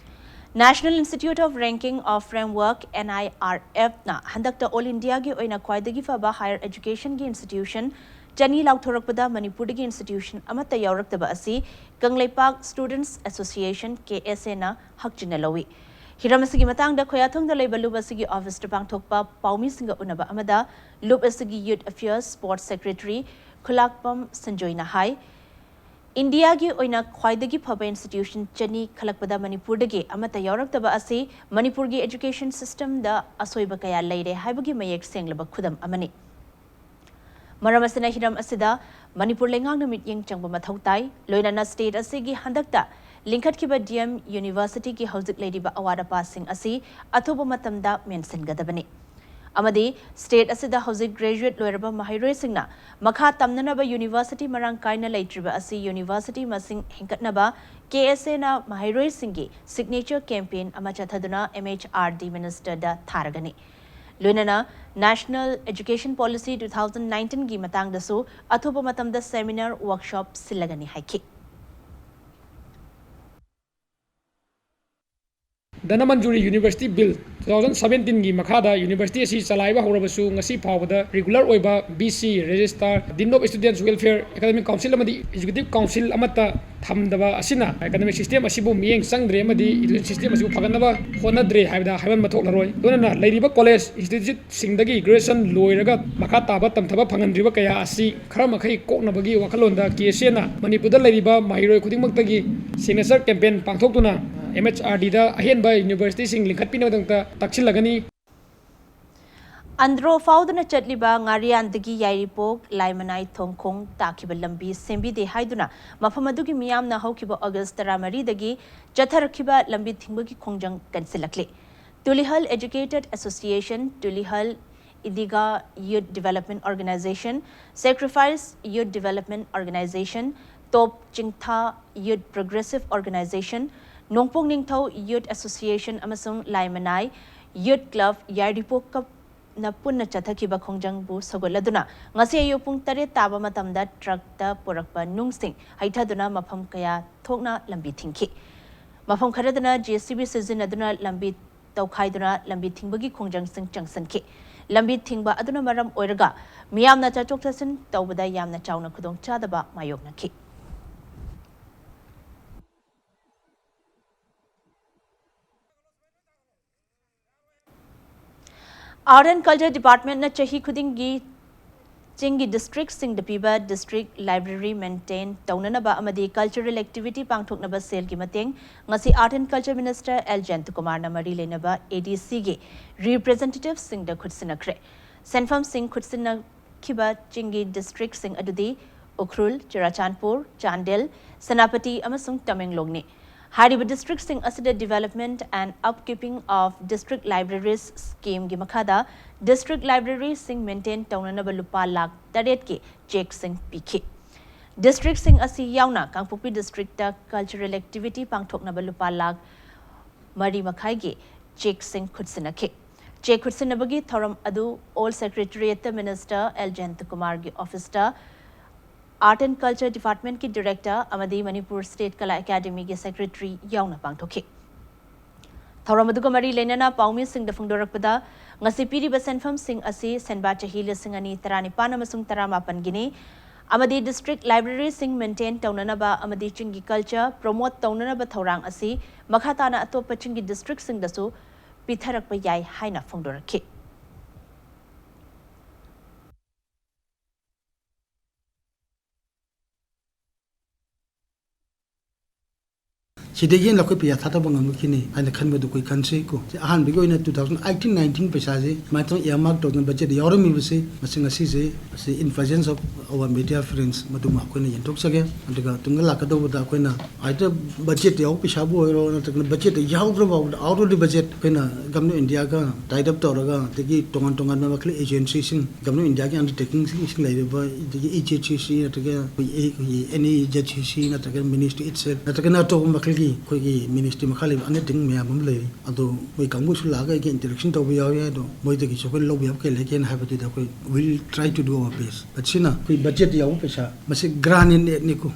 National Institute of Ranking of Framework, NIRF ꯅ ꯍꯟꯗꯛꯇ All India ꯒꯤ ꯑꯣꯏꯅ ꯈ꯭ꯋꯥꯏꯗꯒꯤ ꯐꯕ higher education ꯒꯤ institution ꯆꯅꯤ ꯂꯥꯎꯊꯣꯔꯛꯄꯗ ꯃꯅꯤꯄꯨꯔꯗꯒꯤ institution ꯑꯃꯠꯇ ꯌꯥꯎꯔꯛꯇꯕ ꯑꯁꯤ ꯀꯪꯂꯩꯄꯥꯛ Students Association, KSA ꯅ ꯍꯛꯆꯤꯟꯅ ꯂꯧꯏ꯫ ꯍꯤꯔꯝ ꯑꯁꯤꯒꯤ ꯃꯇꯥꯡꯗ ꯈꯣꯌꯥꯊꯣꯡꯗ ꯂꯩꯕ ꯂꯨꯞ ꯑꯁꯤꯒꯤ office ꯇ ꯄꯥꯡꯊꯣꯛꯄ ꯄꯥꯎꯃꯤꯁꯤꯡꯒ ꯎꯅꯕ ꯑꯃꯗ ꯂꯨꯞ ꯑꯁꯤꯒꯤ Youth Affairs Sports Secretary ꯈꯨꯂꯥꯛꯄꯝ ꯁꯟꯖꯣꯏꯅ ꯍꯥꯏ, ꯏꯟꯗꯤꯌꯥꯒꯤ ꯑꯣꯏꯅ ꯈ꯭ꯋꯥꯏꯗꯒꯤ ꯐꯕ institution ꯆꯅꯤ ꯈꯜꯂꯛꯄꯗ ꯃꯅꯤꯄꯨꯔꯗꯒꯤ ꯑꯃꯠꯇ ꯌꯥꯎꯔꯛꯇꯕ ꯑꯁꯤ ꯃꯅꯤꯄꯨꯔꯒꯤ education system ꯗ ꯑꯁꯣꯏꯕ ꯀꯌꯥ ꯂꯩꯔꯦ ꯍꯥꯏꯕꯒꯤ ꯃꯌꯦꯛ ꯁꯦꯡꯂꯕ ꯈꯨꯗꯝ ꯑꯃꯅꯤ꯫ ꯃꯔꯝ ꯑꯁꯤꯅ ꯍꯤꯔꯝ ꯑꯁꯤꯗ ꯃꯅꯤꯄꯨꯔ ꯂꯩꯉꯥꯛꯅ ꯃꯤꯠꯌꯦꯡ ꯆꯪꯕ ꯃꯊꯧ ꯇꯥꯏ꯫ ꯂꯣꯏꯅꯅ state ꯑꯁꯤꯒꯤ ꯍꯟꯗꯛꯇ ꯂꯤꯡꯈꯠꯈꯤꯕ D M University ꯒꯤ ꯍꯧꯖꯤꯛ ꯂꯩꯔꯤꯕ ꯑꯋꯥꯠ ꯑꯄꯥꯁꯤꯡ ꯑꯁꯤ ꯑꯊꯨꯕ ꯃꯇꯝꯗ ꯃꯦꯟꯁꯤꯟꯒꯗꯕꯅꯤ꯫ ꯑꯃꯗꯤ state ꯑꯁꯤꯗ ꯍꯧꯖꯤꯛ graduate ꯂꯣꯏꯔꯕ ꯃꯍꯩꯔꯣꯏꯁꯤꯡꯅ ꯃꯈꯥ ꯇꯝꯅꯅꯕ university ꯃꯔꯥꯡ ꯀꯥꯏꯅ ꯂꯩꯇ꯭ꯔꯤꯕ ꯑꯁꯤ university ꯃꯁꯤꯡ ꯍꯦꯟꯒꯠꯅꯕ KSA ꯅ ꯃꯍꯩꯔꯣꯏꯁꯤꯡꯒꯤ signature campaign ꯑꯃ ꯆꯠꯊꯗꯨꯅ MHRD minister ꯗ ꯊꯥꯔꯒꯅꯤ꯫ ꯂꯣꯏꯅꯅ National Education Policy two thousand nineteen ꯒꯤ ꯃꯇꯥꯡꯗꯁꯨ ꯑꯊꯨꯕ ꯃꯇꯝꯗ seminar, workshop ꯁꯤꯜꯂꯒꯅꯤ ꯍꯥꯏꯈꯤ꯫ Dhanamanjuri University Bill two thousand seventeen ꯒꯤ ꯃꯈꯥꯗ university ꯑꯁꯤ ꯆꯂꯥꯏꯕ ꯍꯧꯔꯕꯁꯨ, ꯉꯁꯤ ꯐꯥꯎꯕꯗ regular ꯑꯣꯏꯕ VC, Registrar, Dean of Students Welfare, Academic Council ꯑꯃꯗꯤ Executive Council ꯑꯃꯠꯇ ꯊꯝꯗꯕ ꯑꯁꯤꯅ academic system ꯑꯁꯤꯕꯨ ꯃꯤꯠꯌꯦꯡ ꯆꯪꯗ꯭ꯔꯦ ꯑꯃꯗꯤ education system ꯑꯁꯤꯕꯨ ꯐꯒꯠꯅꯕ ꯍꯣꯠꯅꯗ꯭ꯔꯦ ꯍꯥꯏꯕꯗ ꯍꯥꯏꯃꯟꯕ ꯊꯣꯛꯂꯔꯣꯏ꯫ ꯂꯣꯏꯅꯅ ꯂꯩꯔꯤꯕ college, institute ꯁꯤꯡꯗꯒꯤ graduation ꯂꯣꯏꯔꯒ ꯃꯈꯥ ꯇꯥꯕ ꯇꯝꯊꯕ ꯐꯪꯍꯟꯗ꯭ꯔꯤꯕ ꯀꯌꯥ ꯑꯁꯤ ꯈꯔ ꯃꯈꯩ ꯀꯣꯛꯅꯕꯒꯤ ꯋꯥꯈꯜꯂꯣꯟꯗ KSA ꯅ ꯃꯅꯤꯄꯨꯔꯗ ꯂꯩꯔꯤꯕ ꯃꯍꯩꯔꯣꯏ ꯈꯨꯗꯤꯡꯃꯛꯇꯒꯤ signature campaign ꯄꯥꯡꯊꯣꯛꯇꯨꯅ MHRD ꯗ ꯑꯍꯦꯟꯕ university ꯁꯤꯡ ꯂꯤꯡꯈꯠꯄꯤꯅꯕꯒꯤꯗꯃꯛꯇ ꯇꯛꯁꯤꯜꯂꯒꯅꯤ꯫ ꯑꯟꯗ꯭ꯔꯣ ꯐꯥꯎꯗꯨꯅ ꯆꯠꯂꯤꯕ ꯉꯥꯔꯤꯌꯥꯟꯗꯒꯤ ꯌꯥꯏꯔꯤꯄꯣꯛ ꯂꯥꯏꯃꯅꯥꯏ ꯊꯣꯡꯈꯣꯡ ꯇꯥꯈꯤꯕ ꯂꯝꯕꯤ ꯁꯦꯝꯕꯤꯗꯦ ꯍꯥꯏꯗꯨꯅ ꯃꯐꯝ ꯑꯗꯨꯒꯤ ꯃꯤꯌꯥꯝꯅ ꯍꯧꯈꯤꯕ August ꯇꯔꯥꯃꯔꯤꯗꯒꯤ ꯆꯠꯊꯔꯛꯈꯤꯕ ꯂꯝꯕꯤ ꯊꯤꯡꯕꯒꯤ ꯈꯣꯡꯖꯪ ꯀꯟꯁꯤꯜꯂꯛꯂꯤ꯫ Tulihal Educated Association, Tulihal Idiga Youth Development Organization, Sacrifice Youth Development Organization, Top Chingtha Youth Progressive Organization, ꯅꯣꯡꯄꯣꯛ ꯅꯤꯡꯊꯧ Youth Association ꯑꯃꯁꯨꯡ ꯂꯥꯏꯃꯅꯥꯏ Youth Club ꯌꯥꯏꯔꯤꯄꯣꯛꯀ ꯅ ꯄꯨꯟꯅ ꯆꯠꯊꯈꯤꯕ ꯈꯣꯡꯖꯪꯕꯨ ꯁꯧꯒꯠꯂꯗꯨꯅ ꯉꯁꯤ ꯑꯌꯨꯛ ꯄꯨꯡ ꯇꯔꯦꯠ ꯇꯥꯕ ꯃꯇꯝꯗ ꯇ꯭ꯔꯛꯇ ꯄꯨꯔꯛꯄ ꯅꯨꯡꯁꯤꯡ ꯍꯩꯊꯗꯨꯅ ꯃꯐꯝ ꯀꯌꯥ ꯊꯣꯛꯅ ꯂꯝꯕꯤ ꯊꯤꯡꯈꯤ꯫ ꯃꯐꯝ ꯈꯔꯗꯅ ꯖꯦ ꯁꯤ ꯕꯤ ꯁꯤꯖꯤꯟꯅꯗꯨꯅ ꯂꯝꯕꯤ ꯇꯧꯈꯥꯏꯗꯨꯅ ꯂꯝꯕꯤ ꯊꯤꯡꯕꯒꯤ ꯈꯣꯡꯖꯪꯁꯤꯡ ꯆꯪꯁꯤꯟꯈꯤ꯫ ꯂꯝꯕꯤ ꯊꯤꯡꯕ ꯑꯗꯨꯅ ꯃꯔꯝ ꯑꯣꯏꯔꯒ ꯃꯤꯌꯥꯝꯅ ꯆꯠꯊꯣꯛ ꯆꯠꯁꯤꯟ ꯇꯧꯕꯗ ꯌꯥꯝꯅ ꯆꯥꯎꯅ ꯈꯨꯗꯣꯡꯆꯥꯗꯕ ꯃꯥꯌꯣꯛꯅꯈꯤ꯫ Art and Culture Departmentꯅ ꯆꯍꯤ ꯈꯨꯗꯤꯡꯒꯤ ꯆꯤꯡꯒꯤ districtꯁꯤꯡꯗ ꯄꯤꯕ district library maintain ꯇꯧꯅꯅꯕ ꯑꯃꯗꯤ cultural activity ꯄꯥꯡꯊꯣꯛꯅꯕ ꯁꯦꯜꯒꯤ ꯃꯇꯦꯡ ꯉꯁꯤ Art and Culture Minister L ꯖꯌꯟꯇꯀꯨꯃꯥꯔꯅ ꯃꯔꯤ ꯂꯩꯅꯕ ꯑꯦ ꯗꯤ ꯁꯤꯒꯤ representativeꯁꯤꯡꯗ ꯈꯨꯠꯁꯤꯟꯅꯈ꯭ꯔꯦ꯫ ꯁꯦꯟꯐꯝꯁꯤꯡ ꯈꯨꯠꯁꯤꯟꯅꯈꯤꯕ ꯆꯤꯡꯒꯤ districtꯁꯤꯡ ꯑꯗꯨꯗꯤ ꯎꯈ꯭ꯔꯨꯜ, ꯆꯨꯔꯥꯆꯥꯟꯄꯨꯔ, ꯆꯥꯟꯗꯦꯜ, ꯁꯦꯅꯥꯄꯇꯤ ꯑꯃꯁꯨꯡ ꯇꯃꯦꯡꯂꯣꯡꯅꯤ꯫ ꯍꯥꯏꯔꯤꯕ districtꯁꯤꯡ ꯑꯁꯤꯗ Development and Upkeeping of District Libraries Schemeꯒꯤ ꯃꯈꯥꯗ district libraryꯁꯤꯡ maintain ꯇꯧꯅꯅꯕ ꯂꯨꯄꯥ ꯂꯥꯈ ꯇꯔꯦꯠꯀꯤ chequeꯁꯤꯡ ꯄꯤꯈꯤ꯫ Districtꯁꯤꯡ ꯑꯁꯤ ꯌꯥꯎꯅ ꯀꯥꯡꯄꯣꯛꯄꯤ districtꯇ cultural activity ꯄꯥꯡꯊꯣꯛꯅꯕ ꯂꯨꯄꯥ ꯂꯥꯈ ꯃꯔꯤ ꯃꯈꯥꯏꯒꯤ chequeꯁꯤꯡ ꯈꯨꯠꯁꯤꯟꯅꯈꯤ꯫ Cheque ꯈꯨꯠꯁꯤꯟꯅꯕꯒꯤ ꯊꯧꯔꯝ ꯑꯗꯨ Old Secretariatꯇ Minister ꯑꯦꯜ ꯖꯌꯟꯇꯀꯨꯃꯥꯔꯒꯤ officeꯇ Art and Culture Departmentꯀꯤ Director ꯑꯃꯗꯤ Manipur State Kala Academyꯒꯤ Secretary ꯌꯥꯎꯅ ꯄꯥꯡꯊꯣꯛꯈꯤ꯫ ꯊꯧꯔꯝ ꯑꯗꯨꯒ ꯃꯔꯤ ꯂꯩꯅꯅ ꯄꯥꯎꯃꯤꯁꯤꯡꯗ ꯐꯣꯡꯗꯣꯔꯛꯄꯗ, ꯉꯁꯤ ꯄꯤꯔꯤꯕ ꯁꯦꯟꯐꯝꯁꯤꯡ ꯑꯁꯤ ꯁꯦꯟꯕꯥ ꯆꯍꯤ ꯂꯤꯁꯤꯡ ꯑꯅꯤ ꯇꯔꯥꯅꯤꯄꯥꯟ ꯑꯃꯁꯨꯡ ꯇꯔꯥꯃꯥꯄꯟꯒꯤꯅꯤ ꯑꯃꯗꯤ district libraryꯁꯤꯡ maintain ꯇꯧꯅꯅꯕ ꯑꯃꯗꯤ ꯆꯤꯡꯒꯤ culture promote ꯇꯧꯅꯅꯕ ꯊꯧꯔꯥꯡ ꯑꯁꯤ ꯃꯈꯥ ꯇꯥꯅ ꯑꯇꯣꯞꯄ ꯆꯤꯡꯒꯤ districtꯁꯤꯡꯗꯁꯨ ꯄꯤꯊꯔꯛꯄ ꯌꯥꯏ ꯍꯥꯏꯅ ꯐꯣꯡꯗꯣꯔꯛꯈꯤ꯫ ꯁꯤꯗꯒꯤ ꯍꯦꯟꯅ ꯑꯩꯈꯣꯏ ꯄꯩꯁꯥ ꯊꯥꯗꯕ ꯉꯝꯃꯛꯈꯤꯅꯤ ꯍꯥꯏꯅ ꯈꯟꯕꯗꯨ ꯑꯩꯈꯣꯏ ꯈꯟꯁꯤ ꯀꯣ꯫ ꯁꯤ ꯑꯍꯥꯟꯕꯒꯤ ꯑꯣꯏꯅ two thousand eighteen nineteen ꯄꯩꯁꯥꯁꯤ ꯁꯨꯃꯥꯏꯅ ꯇꯧꯅ earmark ꯇꯧꯗꯨꯅ budget ꯌꯥꯎꯔꯝꯃꯤꯕꯁꯤ, ꯃꯁꯤ ꯉꯁꯤꯁꯦ, ꯃꯁꯤ in presence of our media friends, ꯃꯗꯨꯃ ꯑꯩꯈꯣꯏꯅ ꯌꯦꯟꯊꯣꯛꯆꯒꯦ꯫ ꯑꯗꯨꯒ ꯇꯨꯡꯗ ꯂꯥꯛꯀꯗꯧꯕꯗ ꯑꯩꯈꯣꯏꯅ either budget ꯌꯥꯎꯕ ꯄꯩꯁꯥꯕꯨ ꯑꯣꯏꯔꯣ, ꯅꯠꯇ꯭ꯔꯒꯅ budget ꯌꯥꯎꯗ꯭ꯔꯕ ꯐꯥꯎꯕꯗ out of the budget ꯑꯩꯈꯣꯏꯅ Government of Indiaꯒ tie up ꯇꯧꯔꯒ, ꯑꯗꯒꯤ ꯇꯣꯉꯥꯟ ꯇꯣꯉꯥꯟꯕ ꯃꯈꯜ agencyꯁꯤꯡ, Government of Indiaꯒꯤ undertakingꯁꯤꯡ ꯂꯩꯔꯤꯕ, ꯑꯗꯒꯤ E J C C ꯅꯠꯇ꯭ꯔꯒ ꯑꯩꯈꯣꯏ, ꯑꯩꯈꯣꯏꯒꯤ any Z C C ꯅꯠꯇ꯭ꯔꯒ ministry itself ꯅꯠꯇ꯭ꯔꯒꯅ ꯑꯇꯣꯞꯄ ꯃꯈꯜꯒꯤ ꯑꯩꯈꯣꯏꯒꯤ ministry ꯃꯈꯥ ꯂꯩꯕ undertaking ꯃꯌꯥꯝ ꯑꯃ ꯂꯩꯔꯤ꯫ ꯑꯗꯣ ꯃꯣꯏ ꯀꯥꯡꯕꯨꯁꯨ ꯂꯥꯛꯑꯒ ꯑꯩꯒ interaction ꯇꯧꯕ ꯌꯥꯎꯏ꯫ ꯑꯗꯣ ꯃꯣꯏꯗꯒꯤꯁꯨ ꯑꯩꯈꯣꯏ ꯂꯧꯕ ꯌꯥꯕ ꯀꯩ ꯂꯩꯒꯦꯅ ꯍꯥꯏꯕꯗꯨꯗ ꯑꯩꯈꯣꯏ will try to do our best꯫ But ꯁꯤꯅ ꯑꯩꯈꯣꯏ budget ꯌꯥꯎꯕ ꯄꯩꯁꯥ, ꯃꯁꯤ grant in aidꯅꯤꯀꯣ꯫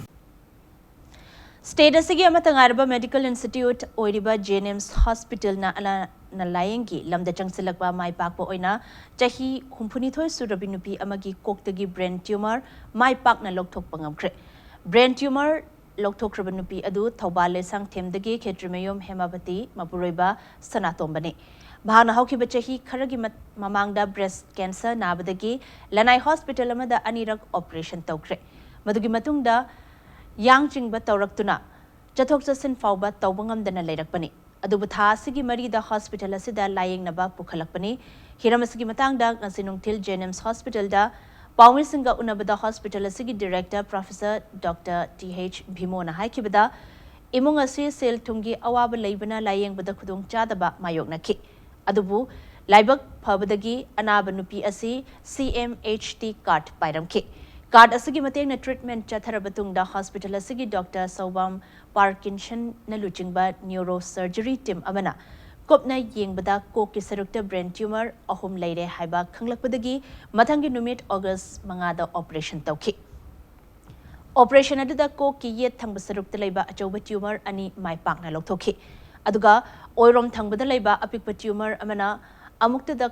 ꯁ꯭ꯇꯦꯠ ꯑꯁꯤꯒꯤ ꯑꯃꯠꯇ ꯉꯥꯏꯔꯕ ꯃꯦꯗꯤꯀꯦꯜ ꯏꯟꯁꯇꯤꯇ꯭ꯌꯨꯠ ꯑꯣꯏꯔꯤꯕ ꯖꯦ ꯑꯦꯟ ꯑꯦꯝꯁ ꯍꯣꯁꯄꯤꯇꯥꯜꯅ ꯑꯅꯥ ꯂꯥꯌꯦꯡꯒꯤ ꯂꯝꯗ ꯆꯪꯁꯤꯜꯂꯛꯄ ꯃꯥꯏ ꯄꯥꯛꯄ ꯑꯣꯏꯅ ꯆꯍꯤ ꯍꯨꯝꯐꯨꯅꯤꯊꯣꯏ ꯁꯨꯔꯕꯤ ꯅꯨꯄꯤ ꯑꯃꯒꯤ ꯀꯣꯛꯇꯒꯤ ꯕ꯭ꯔꯦꯟ ꯇ꯭ꯌꯨꯃꯔ ꯃꯥꯏ ꯄꯥꯛꯅ ꯂꯧꯊꯣꯛꯄ ꯉꯝꯈ꯭ꯔꯦ꯫ ꯕ꯭ꯔꯦꯟ ꯇ꯭ꯌꯨꯃꯔ ꯂꯧꯊꯣꯛꯈ꯭ꯔꯕ ꯅꯨꯄꯤ ꯑꯗꯨ ꯊꯧꯕꯥꯜ ꯂꯩꯁꯥꯡꯊꯦꯝꯗꯒꯤ ꯈꯦꯇ꯭ꯔꯤꯃꯌꯨꯝ ꯍꯦꯃꯥꯕꯇꯤ ꯃꯄꯨꯔꯣꯏꯕ ꯁꯅꯥꯇꯣꯝꯕꯅꯤ꯫ ꯃꯍꯥꯛꯅ ꯍꯧꯈꯤꯕ ꯆꯍꯤ ꯈꯔꯒꯤ ꯃ-, ꯃꯃꯥꯡꯗ ꯕ꯭ꯔꯦꯁ ꯀꯦꯟꯁꯔ ꯅꯥꯕꯗꯒꯤ ꯂꯅꯥꯏ ꯍꯣꯁꯄꯤꯇꯥꯜ ꯑꯃꯗ ꯑꯅꯤꯔꯛ ꯑꯣꯄꯔꯦꯁꯟ ꯇꯧꯈ꯭ꯔꯦ꯫ ꯃꯗꯨꯒꯤ ꯃꯇꯨꯡꯗ ꯌꯥꯡ ꯆꯤꯡꯕ ꯇꯧꯔꯛꯇꯨꯅ ꯆꯠꯊꯣꯛ ꯆꯠꯁꯤꯟ ꯐꯥꯎꯕ ꯇꯧꯕ ꯉꯝꯗꯅ ꯂꯩꯔꯛꯄꯅꯤ꯫ ꯑꯗꯨꯕꯨ ꯊꯥ ꯑꯁꯤꯒꯤ ꯃꯔꯤꯗ ꯍꯣꯁꯄꯤꯇꯥꯜ ꯑꯁꯤꯗ ꯂꯥꯌꯦꯡꯅꯕ ꯄꯨꯈꯠꯂꯛꯄꯅꯤ꯫ ꯍꯤꯔꯝ ꯑꯁꯤꯒꯤ ꯃꯇꯥꯡꯗ ꯉꯁꯤ ꯅꯨꯡꯊꯤꯜ ꯖꯦ ꯑꯦꯟ ꯑꯦꯝꯁ ꯍꯣꯁꯄꯤꯇꯥꯜꯗ ꯄꯥꯎꯃꯤꯁꯤꯡꯒ ꯎꯅꯕꯗ ꯍꯣꯁꯄꯤꯇꯥꯜ ꯑꯁꯤꯒꯤ director professor doctor T H ꯚꯤꯃꯣꯅ ꯍꯥꯏꯈꯤꯕꯗ, ꯏꯃꯨꯡ ꯑꯁꯤ ꯁꯦꯜ ꯊꯨꯝꯒꯤ ꯑꯋꯥꯕ ꯂꯩꯕꯅ ꯂꯥꯌꯦꯡꯕꯗ ꯈꯨꯗꯣꯡꯆꯥꯗꯕ ꯃꯥꯌꯣꯛꯅꯈꯤ꯫ ꯑꯗꯨꯕꯨ ꯂꯥꯏꯕꯛ ꯐꯕꯗꯒꯤ ꯑꯅꯥꯕ ꯅꯨꯄꯤ ꯑꯁꯤ C M H T card ꯄꯥꯏꯔꯝꯈꯤ꯫ ꯀꯥꯔꯗ ꯑꯁꯤꯒꯤ ꯃꯇꯦꯡꯅ ꯇ꯭ꯔꯤꯠꯃꯦꯟ ꯆꯠꯊꯔꯕ ꯇꯨꯡꯗ ꯍꯣꯁꯄꯤꯇꯥꯜ ꯑꯁꯤꯒꯤ ꯗꯣꯛꯇꯔ ꯁꯧꯕꯥꯝ ꯄꯥꯔꯀꯤꯟꯁꯟꯅ ꯂꯨꯆꯤꯡꯕ ꯅ꯭ꯌꯨꯔꯣ ꯁꯔꯖꯔꯤ ꯇꯤꯝ ꯑꯃꯅ ꯀꯨꯞꯅ ꯌꯦꯡꯕꯗ ꯀꯣꯛꯀꯤ ꯁꯔꯨꯛꯇ ꯕ꯭ꯔꯦꯟ ꯇ꯭ꯌꯨꯃꯔ ꯑꯍꯨꯝ ꯂꯩꯔꯦ ꯍꯥꯏꯕ ꯈꯪꯂꯛꯄꯗꯒꯤ ꯃꯊꯪꯒꯤ ꯅꯨꯃꯤꯠ ꯑꯣꯒꯁ ꯃꯉꯥꯗ ꯑꯣꯄꯔꯦꯁꯟ ꯇꯧꯈꯤ꯫ ꯑꯣꯄꯔꯦꯁꯟ ꯑꯗꯨꯗ ꯀꯣꯛꯀꯤ ꯌꯦꯠ ꯊꯪꯕ ꯁꯔꯨꯛꯇ ꯂꯩꯕ ꯑꯆꯧꯕ ꯇ꯭ꯌꯨꯃꯔ ꯑꯅꯤ ꯃꯥꯏ ꯄꯥꯛꯅ ꯂꯧꯊꯣꯛꯈꯤ꯫ ꯑꯗꯨꯒ ꯑꯣꯏꯔꯣꯝ ꯊꯪꯕꯗ ꯂꯩꯕ ꯑꯄꯤꯛꯄ ꯇ꯭ꯌꯨꯃꯔ ꯑꯃꯅ ꯑꯃꯨꯛꯇꯗ,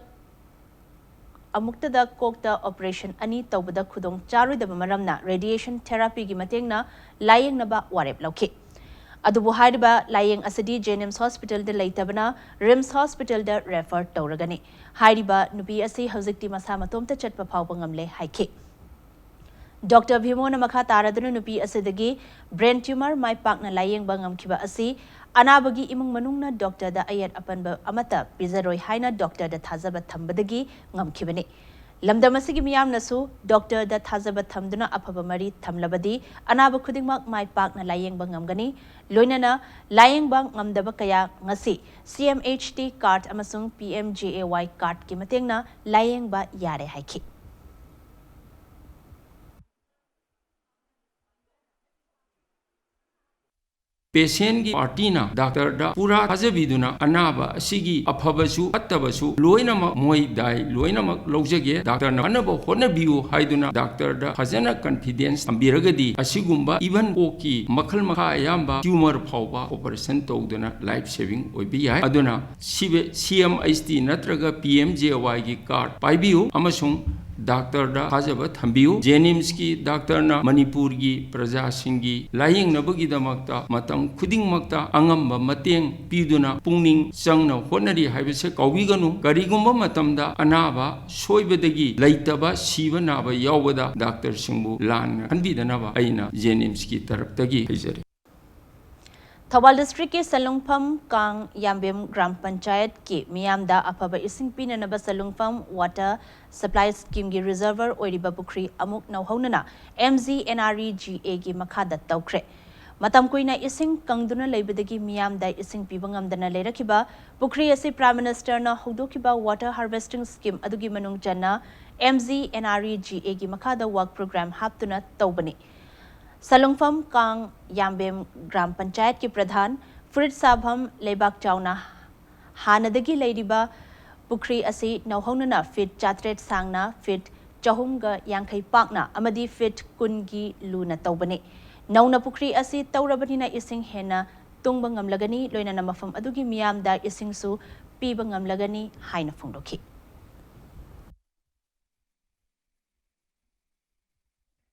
ꯑꯃꯨꯛꯇꯗ ꯀꯣꯛꯇ ꯑꯣꯄꯔꯦꯁꯟ ꯑꯅꯤ ꯇꯧꯕꯗ ꯈꯨꯗꯣꯡ ꯆꯥꯔꯣꯏꯗꯕ ꯃꯔꯝꯅ ꯔꯦꯗꯤꯌꯦꯁꯟ ꯊꯦꯔꯥꯄꯤꯒꯤ ꯃꯇꯦꯡꯅ ꯂꯥꯌꯦꯡꯅꯕ ꯋꯥꯔꯦꯞ ꯂꯧꯈꯤ꯫ ꯑꯗꯨꯕꯨ ꯍꯥꯏꯔꯤꯕ ꯂꯥꯌꯦꯡ ꯑꯁꯤꯗꯤ ꯖꯦ ꯑꯦꯟ ꯑꯦꯝꯁ ꯍꯣꯁꯄꯤꯇꯥꯜꯗ ꯂꯩꯇꯕꯅ ꯔꯤꯝꯁ ꯍꯣꯁꯄꯤꯇꯥꯜꯗ ꯔꯦꯐꯔ ꯇꯧꯔꯒꯅꯤ꯫ ꯍꯥꯏꯔꯤꯕ ꯅꯨꯄꯤ ꯑꯁꯤ ꯍꯧꯖꯤꯛꯇꯤ ꯃꯁꯥ ꯃꯇꯣꯝꯇ ꯆꯠꯄ ꯐꯥꯎꯕ ꯉꯝꯂꯦ ꯍꯥꯏꯈꯤ꯫ ꯗꯣꯛꯇꯔ ꯚꯤꯃꯣꯅ ꯃꯈꯥ ꯇꯥꯔꯗꯨꯅ ꯅꯨꯄꯤ ꯑꯁꯤꯗꯒꯤ ꯕ꯭ꯔꯦꯟ ꯇ꯭ꯌꯨꯃꯔ ꯃꯥꯏ ꯄꯥꯛꯅ ꯂꯥꯌꯦꯡꯕ ꯉꯝꯈꯤꯕ ꯑꯁꯤ ꯑꯅꯥꯕꯒꯤ ꯏꯃꯨꯡ ꯃꯅꯨꯡꯅ ꯗꯣꯛꯇꯔꯗ ꯑꯌꯦꯠ ꯑꯄꯟꯕ ꯑꯃꯠꯇ ꯄꯤꯖꯔꯣꯏ ꯍꯥꯏꯅ ꯗꯣꯛꯇꯔꯗ ꯊꯥꯖꯕ ꯊꯝꯕꯗꯒꯤ ꯉꯝꯈꯤꯕꯅꯤ꯫ ꯂꯝꯗꯝ ꯑꯁꯤꯒꯤ ꯃꯤꯌꯥꯝꯅꯁꯨ ꯗꯣꯛꯇꯔꯗ ꯊꯥꯖꯕ ꯊꯝꯗꯨꯅ ꯑꯐꯕ ꯃꯔꯤ ꯊꯝꯂꯕꯗꯤ ꯑꯅꯥꯕ ꯈꯨꯗꯤꯡꯃꯛ ꯃꯥꯏ ꯄꯥꯛꯅ ꯂꯥꯌꯦꯡꯕ ꯉꯝꯒꯅꯤ꯫ ꯂꯣꯏꯅꯅ ꯂꯥꯌꯦꯡꯕ ꯉꯝꯗꯕ ꯀꯌꯥ ꯉꯁꯤ ꯁꯤ ꯑꯦꯝ ꯑꯩꯆ ꯇꯤ ꯀꯥꯔꯗ ꯑꯃꯁꯨꯡ ꯄꯤ ꯑꯦꯝ ꯖꯦ ꯑꯦ ꯋꯥꯏ ꯀꯥꯔꯗꯀꯤ ꯃꯇꯦꯡꯅ ꯂꯥꯌꯦꯡꯕ ꯌꯥꯔꯦ ꯍꯥꯏꯈꯤ꯫ ꯄꯦꯁꯦꯟꯒꯤ ꯄꯥꯔꯇꯤꯅ ꯗꯥꯛꯇꯔꯗ ꯄꯨꯔꯥ ꯊꯥꯖꯕꯤꯗꯨꯅ ꯑꯅꯥꯕ ꯑꯁꯤꯒꯤ ꯑꯐꯕꯁꯨ ꯐꯠꯇꯕꯁꯨ ꯂꯣꯏꯅꯃꯛ ꯃꯣꯏ ꯗꯥꯏ ꯂꯣꯏꯅꯃꯛ ꯂꯧꯖꯒꯦ, ꯗꯥꯛꯇꯔꯅ ꯐꯅꯕ ꯍꯣꯠꯅꯕꯤꯌꯨ ꯍꯥꯏꯗꯨꯅ ꯗꯥꯛꯇꯔꯗ ꯐꯖꯅ ꯀꯟꯐꯤꯗꯦꯟꯁ ꯊꯝꯕꯤꯔꯒꯗꯤ ꯑꯁꯤꯒꯨꯝꯕ ꯏꯚꯟ ꯀꯣꯛꯀꯤ ꯃꯈꯜ ꯃꯈꯥ ꯑꯌꯥꯝꯕ ꯇ꯭ꯌꯨꯃꯔ ꯐꯥꯎꯕ ꯑꯣꯄꯔꯦꯁꯟ ꯇꯧꯗꯨꯅ ꯂꯥꯏꯐ ꯁꯦꯚꯤꯡ ꯑꯣꯏꯕ ꯌꯥꯏ꯫ ꯑꯗꯨꯅ ꯁꯤ ꯑꯦꯝ ꯑꯩꯆ ꯇꯤ ꯅꯠꯇ꯭ꯔꯒ ꯄꯤ ꯑꯦꯝ ꯖꯦ ꯋꯥꯏꯒꯤ ꯀꯥꯔꯗ ꯄꯥꯏꯕꯤꯌꯨ ꯑꯃꯁꯨꯡ ꯗꯥꯛꯇꯔꯗ ꯊꯥꯖꯕ ꯊꯝꯕꯤꯌꯨ꯫ ꯖꯦꯅꯤꯝꯁꯀꯤ ꯗꯥꯛꯇꯔꯅ ꯃꯅꯤꯄꯨꯔꯒꯤ ꯄ꯭ꯔꯖꯥꯁꯤꯡꯒꯤ ꯂꯥꯌꯦꯡꯅꯕꯒꯤꯗꯃꯛꯇ ꯃꯇꯝ ꯈꯨꯗꯤꯡꯃꯛꯇ ꯑꯉꯝꯕ ꯃꯇꯦꯡ ꯄꯤꯗꯨꯅ ꯄꯨꯛꯅꯤꯡ ꯆꯪꯅ ꯍꯣꯠꯅꯔꯤ ꯍꯥꯏꯕꯁꯦ ꯀꯥꯎꯕꯤꯒꯅꯨ꯫ ꯀꯔꯤꯒꯨꯝꯕ ꯃꯇꯝꯗ ꯑꯅꯥꯕ ꯁꯣꯏꯕꯗꯒꯤ ꯂꯩꯇꯕ ꯁꯤꯕ ꯅꯥꯕ ꯌꯥꯎꯕꯗ ꯗꯥꯛꯇꯔꯁꯤꯡꯕꯨ ꯂꯥꯟꯅ ꯈꯟꯕꯤꯗꯅꯕ ꯑꯩꯅ ꯖꯦꯅꯤꯝꯁꯀꯤ ꯇꯔꯞꯇꯒꯤ ꯍꯥꯏꯖꯔꯤ꯫ ꯊꯧꯕꯥꯜ ꯗꯤꯁꯇ꯭ꯔꯤꯛꯀꯤ ꯁꯂꯨꯡꯐꯝ ꯀꯥꯡ ꯌꯥꯝꯕꯦꯝ ꯒ꯭ꯔꯥꯝ ꯄꯟꯆꯥꯌꯠꯀꯤ ꯃꯤꯌꯥꯝꯗ ꯑꯐꯕ ꯏꯁꯤꯡ ꯄꯤꯅꯅꯕ ꯁꯂꯨꯡꯐꯝ ꯋꯥꯇꯔ ꯁꯄ꯭ꯂꯥꯏ ꯁ꯭ꯀꯤꯝꯒꯤ ꯔꯤꯖꯔꯚꯔ ꯑꯣꯏꯔꯤꯕ ꯄꯨꯈ꯭ꯔꯤ ꯑꯃꯨꯛ ꯅꯧꯍꯧꯅꯅ M G N R E G ꯑꯦꯒꯤ ꯃꯈꯥꯗ ꯇꯧꯈ꯭ꯔꯦ꯫ ꯃꯇꯝ ꯀꯨꯏꯅ ꯏꯁꯤꯡ ꯀꯪꯗꯨꯅ ꯂꯩꯕꯗꯒꯤ ꯃꯤꯌꯥꯝꯗ ꯏꯁꯤꯡ ꯄꯤꯕ ꯉꯝꯗꯅ ꯂꯩꯔꯛꯈꯤꯕ ꯄꯨꯈ꯭ꯔꯤ ꯑꯁꯤ ꯄ꯭ꯔꯥꯏꯝ ꯃꯤꯅꯤꯁꯇꯔꯅ ꯍꯧꯗꯣꯛꯈꯤꯕ ꯋꯥꯇꯔ ꯍꯥꯔꯚꯦꯁꯇꯤꯡ ꯁ꯭ꯀꯤꯝ ꯑꯗꯨꯒꯤ ꯃꯅꯨꯡ ꯆꯟꯅ M G N R E G ꯑꯦꯒꯤ ꯃꯈꯥꯗ ꯋꯥꯔꯛ ꯄ꯭ꯔꯣꯒ꯭ꯔꯥꯝ ꯍꯥꯞꯇꯨꯅ ꯇꯧꯕꯅꯤ꯫ ꯁꯂꯨꯡꯐꯝ ꯀꯥꯡ ꯌꯥꯝꯕꯦꯝ ꯒ꯭ꯔꯥꯝ ꯄꯟꯆꯥꯌꯠꯀꯤ ꯄ꯭ꯔꯙꯥꯟ ꯐꯨꯔꯤꯠ ꯁꯥꯐꯝ ꯂꯩꯕꯥꯛ ꯆꯥꯎꯅ ꯍꯥꯟꯅꯗꯒꯤ ꯂꯩꯔꯤꯕ ꯄꯨꯈ꯭ꯔꯤ ꯑꯁꯤ ꯅꯧꯍꯧꯅꯅ ꯐꯤꯠ ꯆꯥꯇ꯭ꯔꯦꯠ ꯁꯥꯡꯅ, ꯐꯤꯠ ꯆꯍꯨꯝꯒ ꯌꯥꯡꯈꯩ ꯄꯥꯛꯅ ꯑꯃꯗꯤ ꯐꯤꯠ ꯀꯨꯟꯒꯤ ꯂꯨꯅ ꯇꯧꯕꯅꯤ꯫ ꯅꯧꯅ ꯄꯨꯈ꯭ꯔꯤ ꯑꯁꯤ ꯇꯧꯔꯕꯅꯤꯅ ꯏꯁꯤꯡ ꯍꯦꯟꯅ ꯇꯨꯡꯕ ꯉꯝꯂꯒꯅꯤ, ꯂꯣꯏꯅꯅ ꯃꯐꯝ ꯑꯗꯨꯒꯤ ꯃꯤꯌꯥꯝꯗ ꯏꯁꯤꯡꯁꯨ ꯄꯤꯕ ꯉꯝꯂꯒꯅꯤ ꯍꯥꯏꯅ ꯐꯣꯡꯗꯣꯛꯈꯤ꯫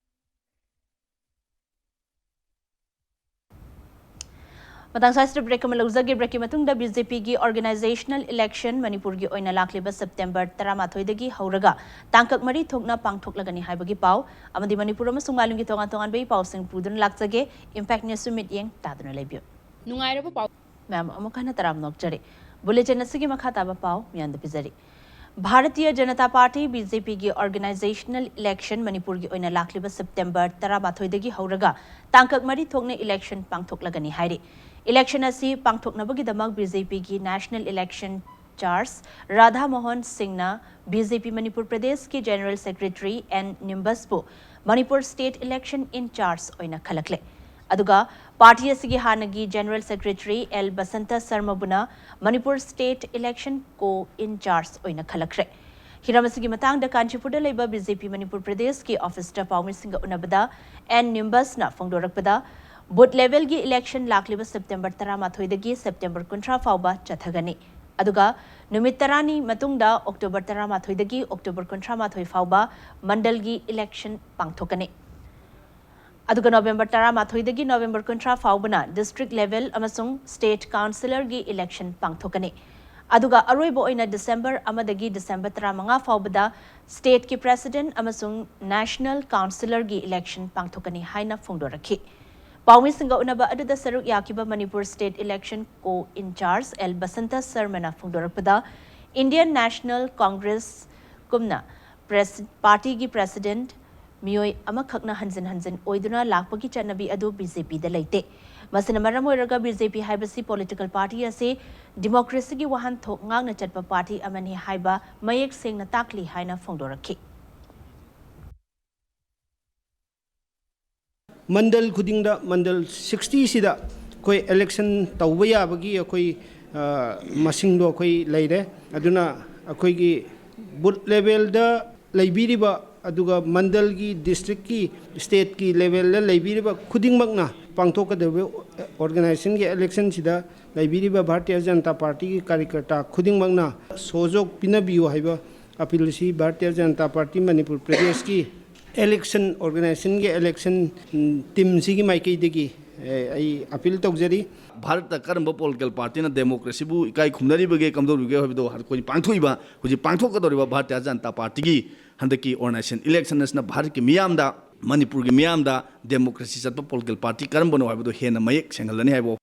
ꯃꯇꯥꯡ ꯁ꯭ꯋꯥꯏꯁꯤꯗ ꯕ꯭ꯔꯦꯛ ꯑꯃ ꯂꯧꯖꯒꯦ꯫ ꯕ꯭ꯔꯦꯛꯀꯤ ꯃꯇꯨꯡꯗ ꯕꯤ ꯖꯦ ꯄꯤꯒꯤ ꯑꯣꯔꯒꯅꯥꯏꯖꯦꯁꯅꯦꯜ ꯏꯂꯦꯛꯁꯟ ꯃꯅꯤꯄꯨꯔꯒꯤ ꯑꯣꯏꯅ ꯂꯥꯛꯂꯤꯕ ꯁꯦꯞꯇꯦꯝꯕꯔ ꯇꯔꯥꯃꯥꯊꯣꯏꯗꯒꯤ ꯍꯧꯔꯒ ꯇꯥꯡꯀꯛ ꯃꯔꯤ ꯊꯣꯛꯅ ꯄꯥꯡꯊꯣꯛꯂꯒꯅꯤ ꯍꯥꯏꯕꯒꯤ ꯄꯥꯎ ꯑꯃꯗꯤ ꯃꯅꯤꯄꯨꯔ ꯑꯃꯁꯨꯡ ꯃꯥꯂꯦꯝꯒꯤ ꯇꯣꯉꯥꯟ ꯇꯣꯉꯥꯟꯕ ꯏ ꯄꯥꯎꯁꯤꯡ ꯄꯨꯗꯨꯅ ꯂꯥꯛꯆꯒꯦ꯫ ꯏꯝꯄꯦꯛ ꯅ꯭ꯌꯨꯁꯁꯨ ꯃꯤꯠꯌꯦꯡ ꯇꯥꯗꯨꯅ ꯂꯩꯕꯤꯌꯨ꯫ ꯅꯨꯡꯉꯥꯏꯔꯕ ꯄꯥꯎ꯫ ꯃꯌꯥꯝ ꯑꯃꯨꯛ ꯍꯟꯅ ꯇꯔꯥꯝꯅ ꯑꯣꯛꯆꯔꯤ꯫ ꯕꯨꯂꯦꯇꯤꯟ ꯑꯁꯤꯒꯤ ꯃꯈꯥ ꯇꯥꯕ ꯄꯥꯎ ꯃꯤꯌꯥꯝꯗ ꯄꯤꯖꯔꯤ꯫ Bharatiya Janata party, B J ꯄꯤꯒꯤ ꯑꯣꯔꯒꯅꯥꯏꯖꯦꯁꯅꯦꯜ ꯏꯂꯦꯛꯁꯟ ꯃꯅꯤꯄꯨꯔꯒꯤ ꯑꯣꯏꯅ ꯂꯥꯛꯂꯤꯕ ꯁꯦꯞꯇꯦꯝꯕꯔ ꯇꯔꯥꯃꯥꯊꯣꯏꯗꯒꯤ ꯍꯧꯔꯒ ꯇꯥꯡꯀꯛ ꯃꯔꯤ ꯊꯣꯛꯅ ꯏꯂꯦꯛꯁꯟ ꯄꯥꯡꯊꯣꯛꯂꯒꯅꯤ ꯍꯥꯏꯔꯤ꯫ ꯏꯂꯦꯛꯁꯟ ꯑꯁꯤ ꯄꯥꯡꯊꯣꯛꯅꯕꯒꯤꯗꯃꯛ ꯕꯤ ꯖꯦ ꯄꯤꯒꯤ national election charge Radha Mohan ꯁꯤꯡꯅ ꯕꯤ ꯖꯦ ꯄꯤ ꯃꯅꯤꯄꯨꯔ ꯄ꯭ꯔꯗꯦꯁꯀꯤ ꯖꯦꯅꯔꯦꯜ ꯁꯦꯀ꯭ꯔꯦꯇꯔꯤ ꯑꯦꯟ ꯅꯤꯝꯕꯁꯄꯨ Manipur state election in charge ꯑꯣꯏꯅ ꯈꯜꯂꯛꯂꯦ꯫ ꯑꯗꯨꯒ ꯄꯥꯔꯇꯤ ꯑꯁꯤꯒꯤ ꯍꯥꯟꯅꯒꯤ ꯖꯦꯅꯔꯦꯜ ꯁꯦꯀ꯭ꯔꯦꯇꯔꯤ ꯑꯦꯜ ꯕꯁꯟꯇ ꯁꯔꯃꯕꯨꯅ Manipur state election co in charge ꯑꯣꯏꯅ ꯈꯜꯂꯛꯈ꯭ꯔꯦ꯫ ꯍꯤꯔꯝ ꯑꯁꯤꯒꯤ ꯃꯇꯥꯡꯗ ꯀꯥꯟꯆꯤꯄꯨꯔꯗ ꯂꯩꯕ ꯕꯤ ꯖꯦ ꯄꯤ ꯃꯅꯤꯄꯨꯔ ꯄ꯭ꯔꯗꯦꯁꯀꯤ ꯑꯣꯐꯤꯁꯇ ꯄꯥꯎꯃꯤꯁꯤꯡꯒ ꯎꯅꯕꯗ ꯑꯦꯟ ꯅꯤꯝꯕꯁꯅ ꯐꯣꯡꯗꯣꯔꯛꯄꯗ, ꯕꯨꯊ ꯂꯦꯚꯦꯜꯒꯤ ꯏꯂꯦꯛꯁꯟ ꯂꯥꯛꯂꯤꯕ ꯁꯦꯞꯇꯦꯝꯕꯔ ꯇꯔꯥꯃꯥꯊꯣꯏꯗꯒꯤ ꯁꯦꯞꯇꯦꯝꯕꯔ ꯀꯨꯟꯊ꯭ꯔꯥ ꯐꯥꯎꯕ ꯆꯠꯊꯒꯅꯤ꯫ ꯑꯗꯨꯒ ꯅꯨꯃꯤꯠ ꯇꯔꯥꯅꯤ ꯃꯇꯨꯡꯗ ꯑꯣꯛꯇꯣꯕꯔ ꯇꯔꯥꯃꯥꯊꯣꯏꯗꯒꯤ ꯑꯣꯛꯇꯣꯕꯔ ꯀꯨꯟꯊ꯭ꯔꯥ ꯃꯥꯊꯣꯏ ꯐꯥꯎꯕ ꯃꯟꯗꯜꯒꯤ ꯏꯂꯦꯛꯁꯟ ꯄꯥꯡꯊꯣꯛꯀꯅꯤ꯫ ꯑꯗꯨꯒ ꯅꯣꯕꯦꯝꯕꯔ ꯇꯔꯥꯃꯥꯊꯣꯏꯗꯒꯤ ꯅꯣꯕꯦꯝꯕꯔ ꯀꯨꯟꯊ꯭ꯔꯥ ꯐꯥꯎꯕꯅ ꯗꯤꯁꯇ꯭ꯔꯤꯛ ꯂꯦꯚꯦꯜ ꯑꯃꯁꯨꯡ ꯁ꯭ꯇꯦꯠ ꯀꯥꯎꯟꯁꯤꯂꯔꯒꯤ ꯏꯂꯦꯛꯁꯟ ꯄꯥꯡꯊꯣꯛꯀꯅꯤ꯫ ꯑꯗꯨꯒ ꯑꯔꯣꯏꯕ ꯑꯣꯏꯅ ꯗꯤꯁꯦꯝꯕꯔ ꯑꯃꯗꯒꯤ ꯗꯤꯁꯦꯝꯕꯔ ꯇꯔꯥꯃꯉꯥ ꯐꯥꯎꯕꯗ ꯁ꯭ꯇꯦꯠꯀꯤ ꯄ꯭ꯔꯦꯁꯤꯗꯦꯟꯠ ꯑꯃꯁꯨꯡ ꯅꯦꯁꯅꯦꯜ ꯀꯥꯎꯟꯁꯤꯂꯔꯒꯤ ꯏꯂꯦꯛꯁꯟ ꯄꯥꯡꯊꯣꯛꯀꯅꯤ ꯍꯥꯏꯅ ꯐꯣꯡꯗꯣꯔꯛꯈꯤ꯫ ꯄꯥꯎꯃꯤꯁꯤꯡꯒ ꯎꯅꯕ ꯑꯗꯨꯗ ꯁꯔꯨꯛ ꯌꯥꯈꯤꯕ Manipur state election co in charge L Basanta ꯁꯔꯃꯅ ꯐꯣꯡꯗꯣꯔꯛꯄꯗ, ꯏꯟꯗꯤꯌꯟ ꯅꯦꯁꯅꯦꯜ ꯀꯣꯡꯒ꯭ꯔꯦꯁ ꯀꯨꯝꯅ ꯄ꯭ꯔꯦꯁ-, ꯄꯥꯔꯇꯤꯒꯤ ꯄ꯭ꯔꯦꯁꯤꯗꯦꯟꯠ ꯃꯤꯑꯣꯏ ꯑꯃꯈꯛꯅ ꯍꯟꯖꯤꯟ ꯍꯟꯖꯤꯟ ꯑꯣꯏꯗꯨꯅ ꯂꯥꯛꯄꯒꯤ ꯆꯠꯅꯕꯤ ꯑꯗꯨ ꯕꯤ ꯖꯦ ꯄꯤꯗ ꯂꯩꯇꯦ꯫ ꯃꯁꯤꯅ ꯃꯔꯝ ꯑꯣꯏꯔꯒ ꯕꯤ ꯖꯦ ꯄꯤ ꯍꯥꯏꯕꯁꯤ ꯄꯣꯂꯤꯇꯤꯀꯦꯜ ꯄꯥꯔꯇꯤ ꯑꯁꯤ ꯗꯤꯃꯣꯀ꯭ꯔꯦꯁꯤꯒꯤ ꯋꯥꯍꯟꯊꯣꯛ ꯉꯥꯛꯅ ꯆꯠꯄ ꯄꯥꯔꯇꯤ ꯑꯃꯅꯤ ꯍꯥꯏꯕ ꯃꯌꯦꯛ ꯁꯦꯡꯅ ꯇꯥꯛꯂꯤ ꯍꯥꯏꯅ ꯐꯣꯡꯗꯣꯔꯛꯈꯤ꯫ ꯃꯟꯗꯜ ꯈꯨꯗꯤꯡꯗ, ꯃꯟꯗꯜ ꯁꯤꯛꯁꯇꯤꯁꯤꯗ ꯑꯩꯈꯣꯏ ꯏꯂꯦꯛꯁꯟ ꯇꯧꯕ ꯌꯥꯕꯒꯤ ꯑꯩꯈꯣꯏ, ꯑ, ꯃꯁꯤꯡꯗꯣ ꯑꯩꯈꯣꯏ ꯂꯩꯔꯦ꯫ ꯑꯗꯨꯅ ꯑꯩꯈꯣꯏꯒꯤ ꯕꯨꯊ ꯂꯦꯚꯦꯜꯗ ꯂꯩꯕꯤꯔꯤꯕ, ꯑꯗꯨꯒ ꯃꯟꯗꯜꯒꯤ, ꯗꯤꯁꯇ꯭ꯔꯤꯛꯀꯤ, ꯁ꯭ꯇꯦꯠꯀꯤ ꯂꯦꯚꯦꯜꯗ ꯂꯩꯕꯤꯔꯤꯕ ꯈꯨꯗꯤꯡꯃꯛꯅ ꯄꯥꯡꯊꯣꯛꯀꯗꯧꯔꯤꯕ ꯑꯣꯔꯒꯅꯥꯏꯖꯦꯁꯟꯒꯤ ꯏꯂꯦꯛꯁꯟꯁꯤꯗ ꯂꯩꯕꯤꯔꯤꯕ ꯚꯥꯔꯇꯤꯌ ꯖꯅꯇꯥ ꯄꯥꯔꯇꯤꯒꯤ ꯀꯥꯔꯌꯀꯔꯇꯥ ꯈꯨꯗꯤꯡꯃꯛꯅ ꯁꯍꯌꯣꯒ ꯄꯤꯅꯕꯤꯌꯨ ꯍꯥꯏꯕ ꯑꯄꯤꯜ ꯑꯁꯤ ꯚꯥꯔꯇꯤꯌ ꯖꯅꯇꯥ ꯄꯥꯔꯇꯤ ꯃꯅꯤꯄꯨꯔ ꯄ꯭ꯔꯗꯦꯁꯀꯤ ꯏꯂꯦꯛꯁꯟ ꯑꯣꯔꯒꯅꯥꯏꯖꯦꯁꯟꯒꯤ ꯏꯂꯦꯛꯁꯟ, ꯎꯝ, ꯇꯤꯝꯁꯤꯒꯤ ꯃꯥꯏꯀꯩꯗꯒꯤ, ꯑꯦ, ꯑꯩ ꯑꯄꯤꯜ ꯇꯧꯖꯔꯤ꯫ ꯚꯥꯔꯠꯇ ꯀꯔꯝꯕ ꯄꯣꯂꯤꯇꯤꯀꯦꯜ ꯄꯥꯔꯇꯤꯅ ꯗꯦꯃꯣꯀ꯭ꯔꯦꯁꯤꯕꯨ ꯏꯀꯥꯏ ꯈꯨꯝꯅꯔꯤꯕꯒꯦ, ꯀꯝꯗꯧꯔꯤꯕꯒꯦ ꯍꯥꯏꯕꯗꯣ ꯑꯩꯈꯣꯏ ꯄꯥꯡꯊꯣꯛꯏꯕ, ꯍꯧꯖꯤꯛ ꯄꯥꯡꯊꯣꯛꯀꯗꯧꯔꯤꯕ ꯚꯥꯔꯇꯤꯌ ꯖꯅꯇꯥ ꯄꯥꯔꯇꯤꯒꯤ ꯍꯟꯗꯛꯀꯤ ꯑꯣꯔꯒꯅꯥꯏꯖꯦꯁꯟ ꯏꯂꯦꯛꯁꯟ ꯑꯁꯤꯅ ꯚꯥꯔꯠꯀꯤ ꯃꯤꯌꯥꯝꯗ, ꯃꯅꯤꯄꯨꯔꯒꯤ ꯃꯤꯌꯥꯝꯗ ꯗꯦꯃꯣꯀ꯭ꯔꯦꯁꯤ ꯆꯠꯄ ꯄꯣꯂꯤꯇꯤꯀꯦꯜ ꯄꯥꯔꯇꯤ ꯀꯔꯝꯕꯅꯣ ꯍꯥꯏꯕꯗꯣ ꯍꯦꯟꯅ ꯃꯌꯦꯛ ꯁꯦꯡꯍꯜꯂꯅꯤ ꯍꯥꯏꯕ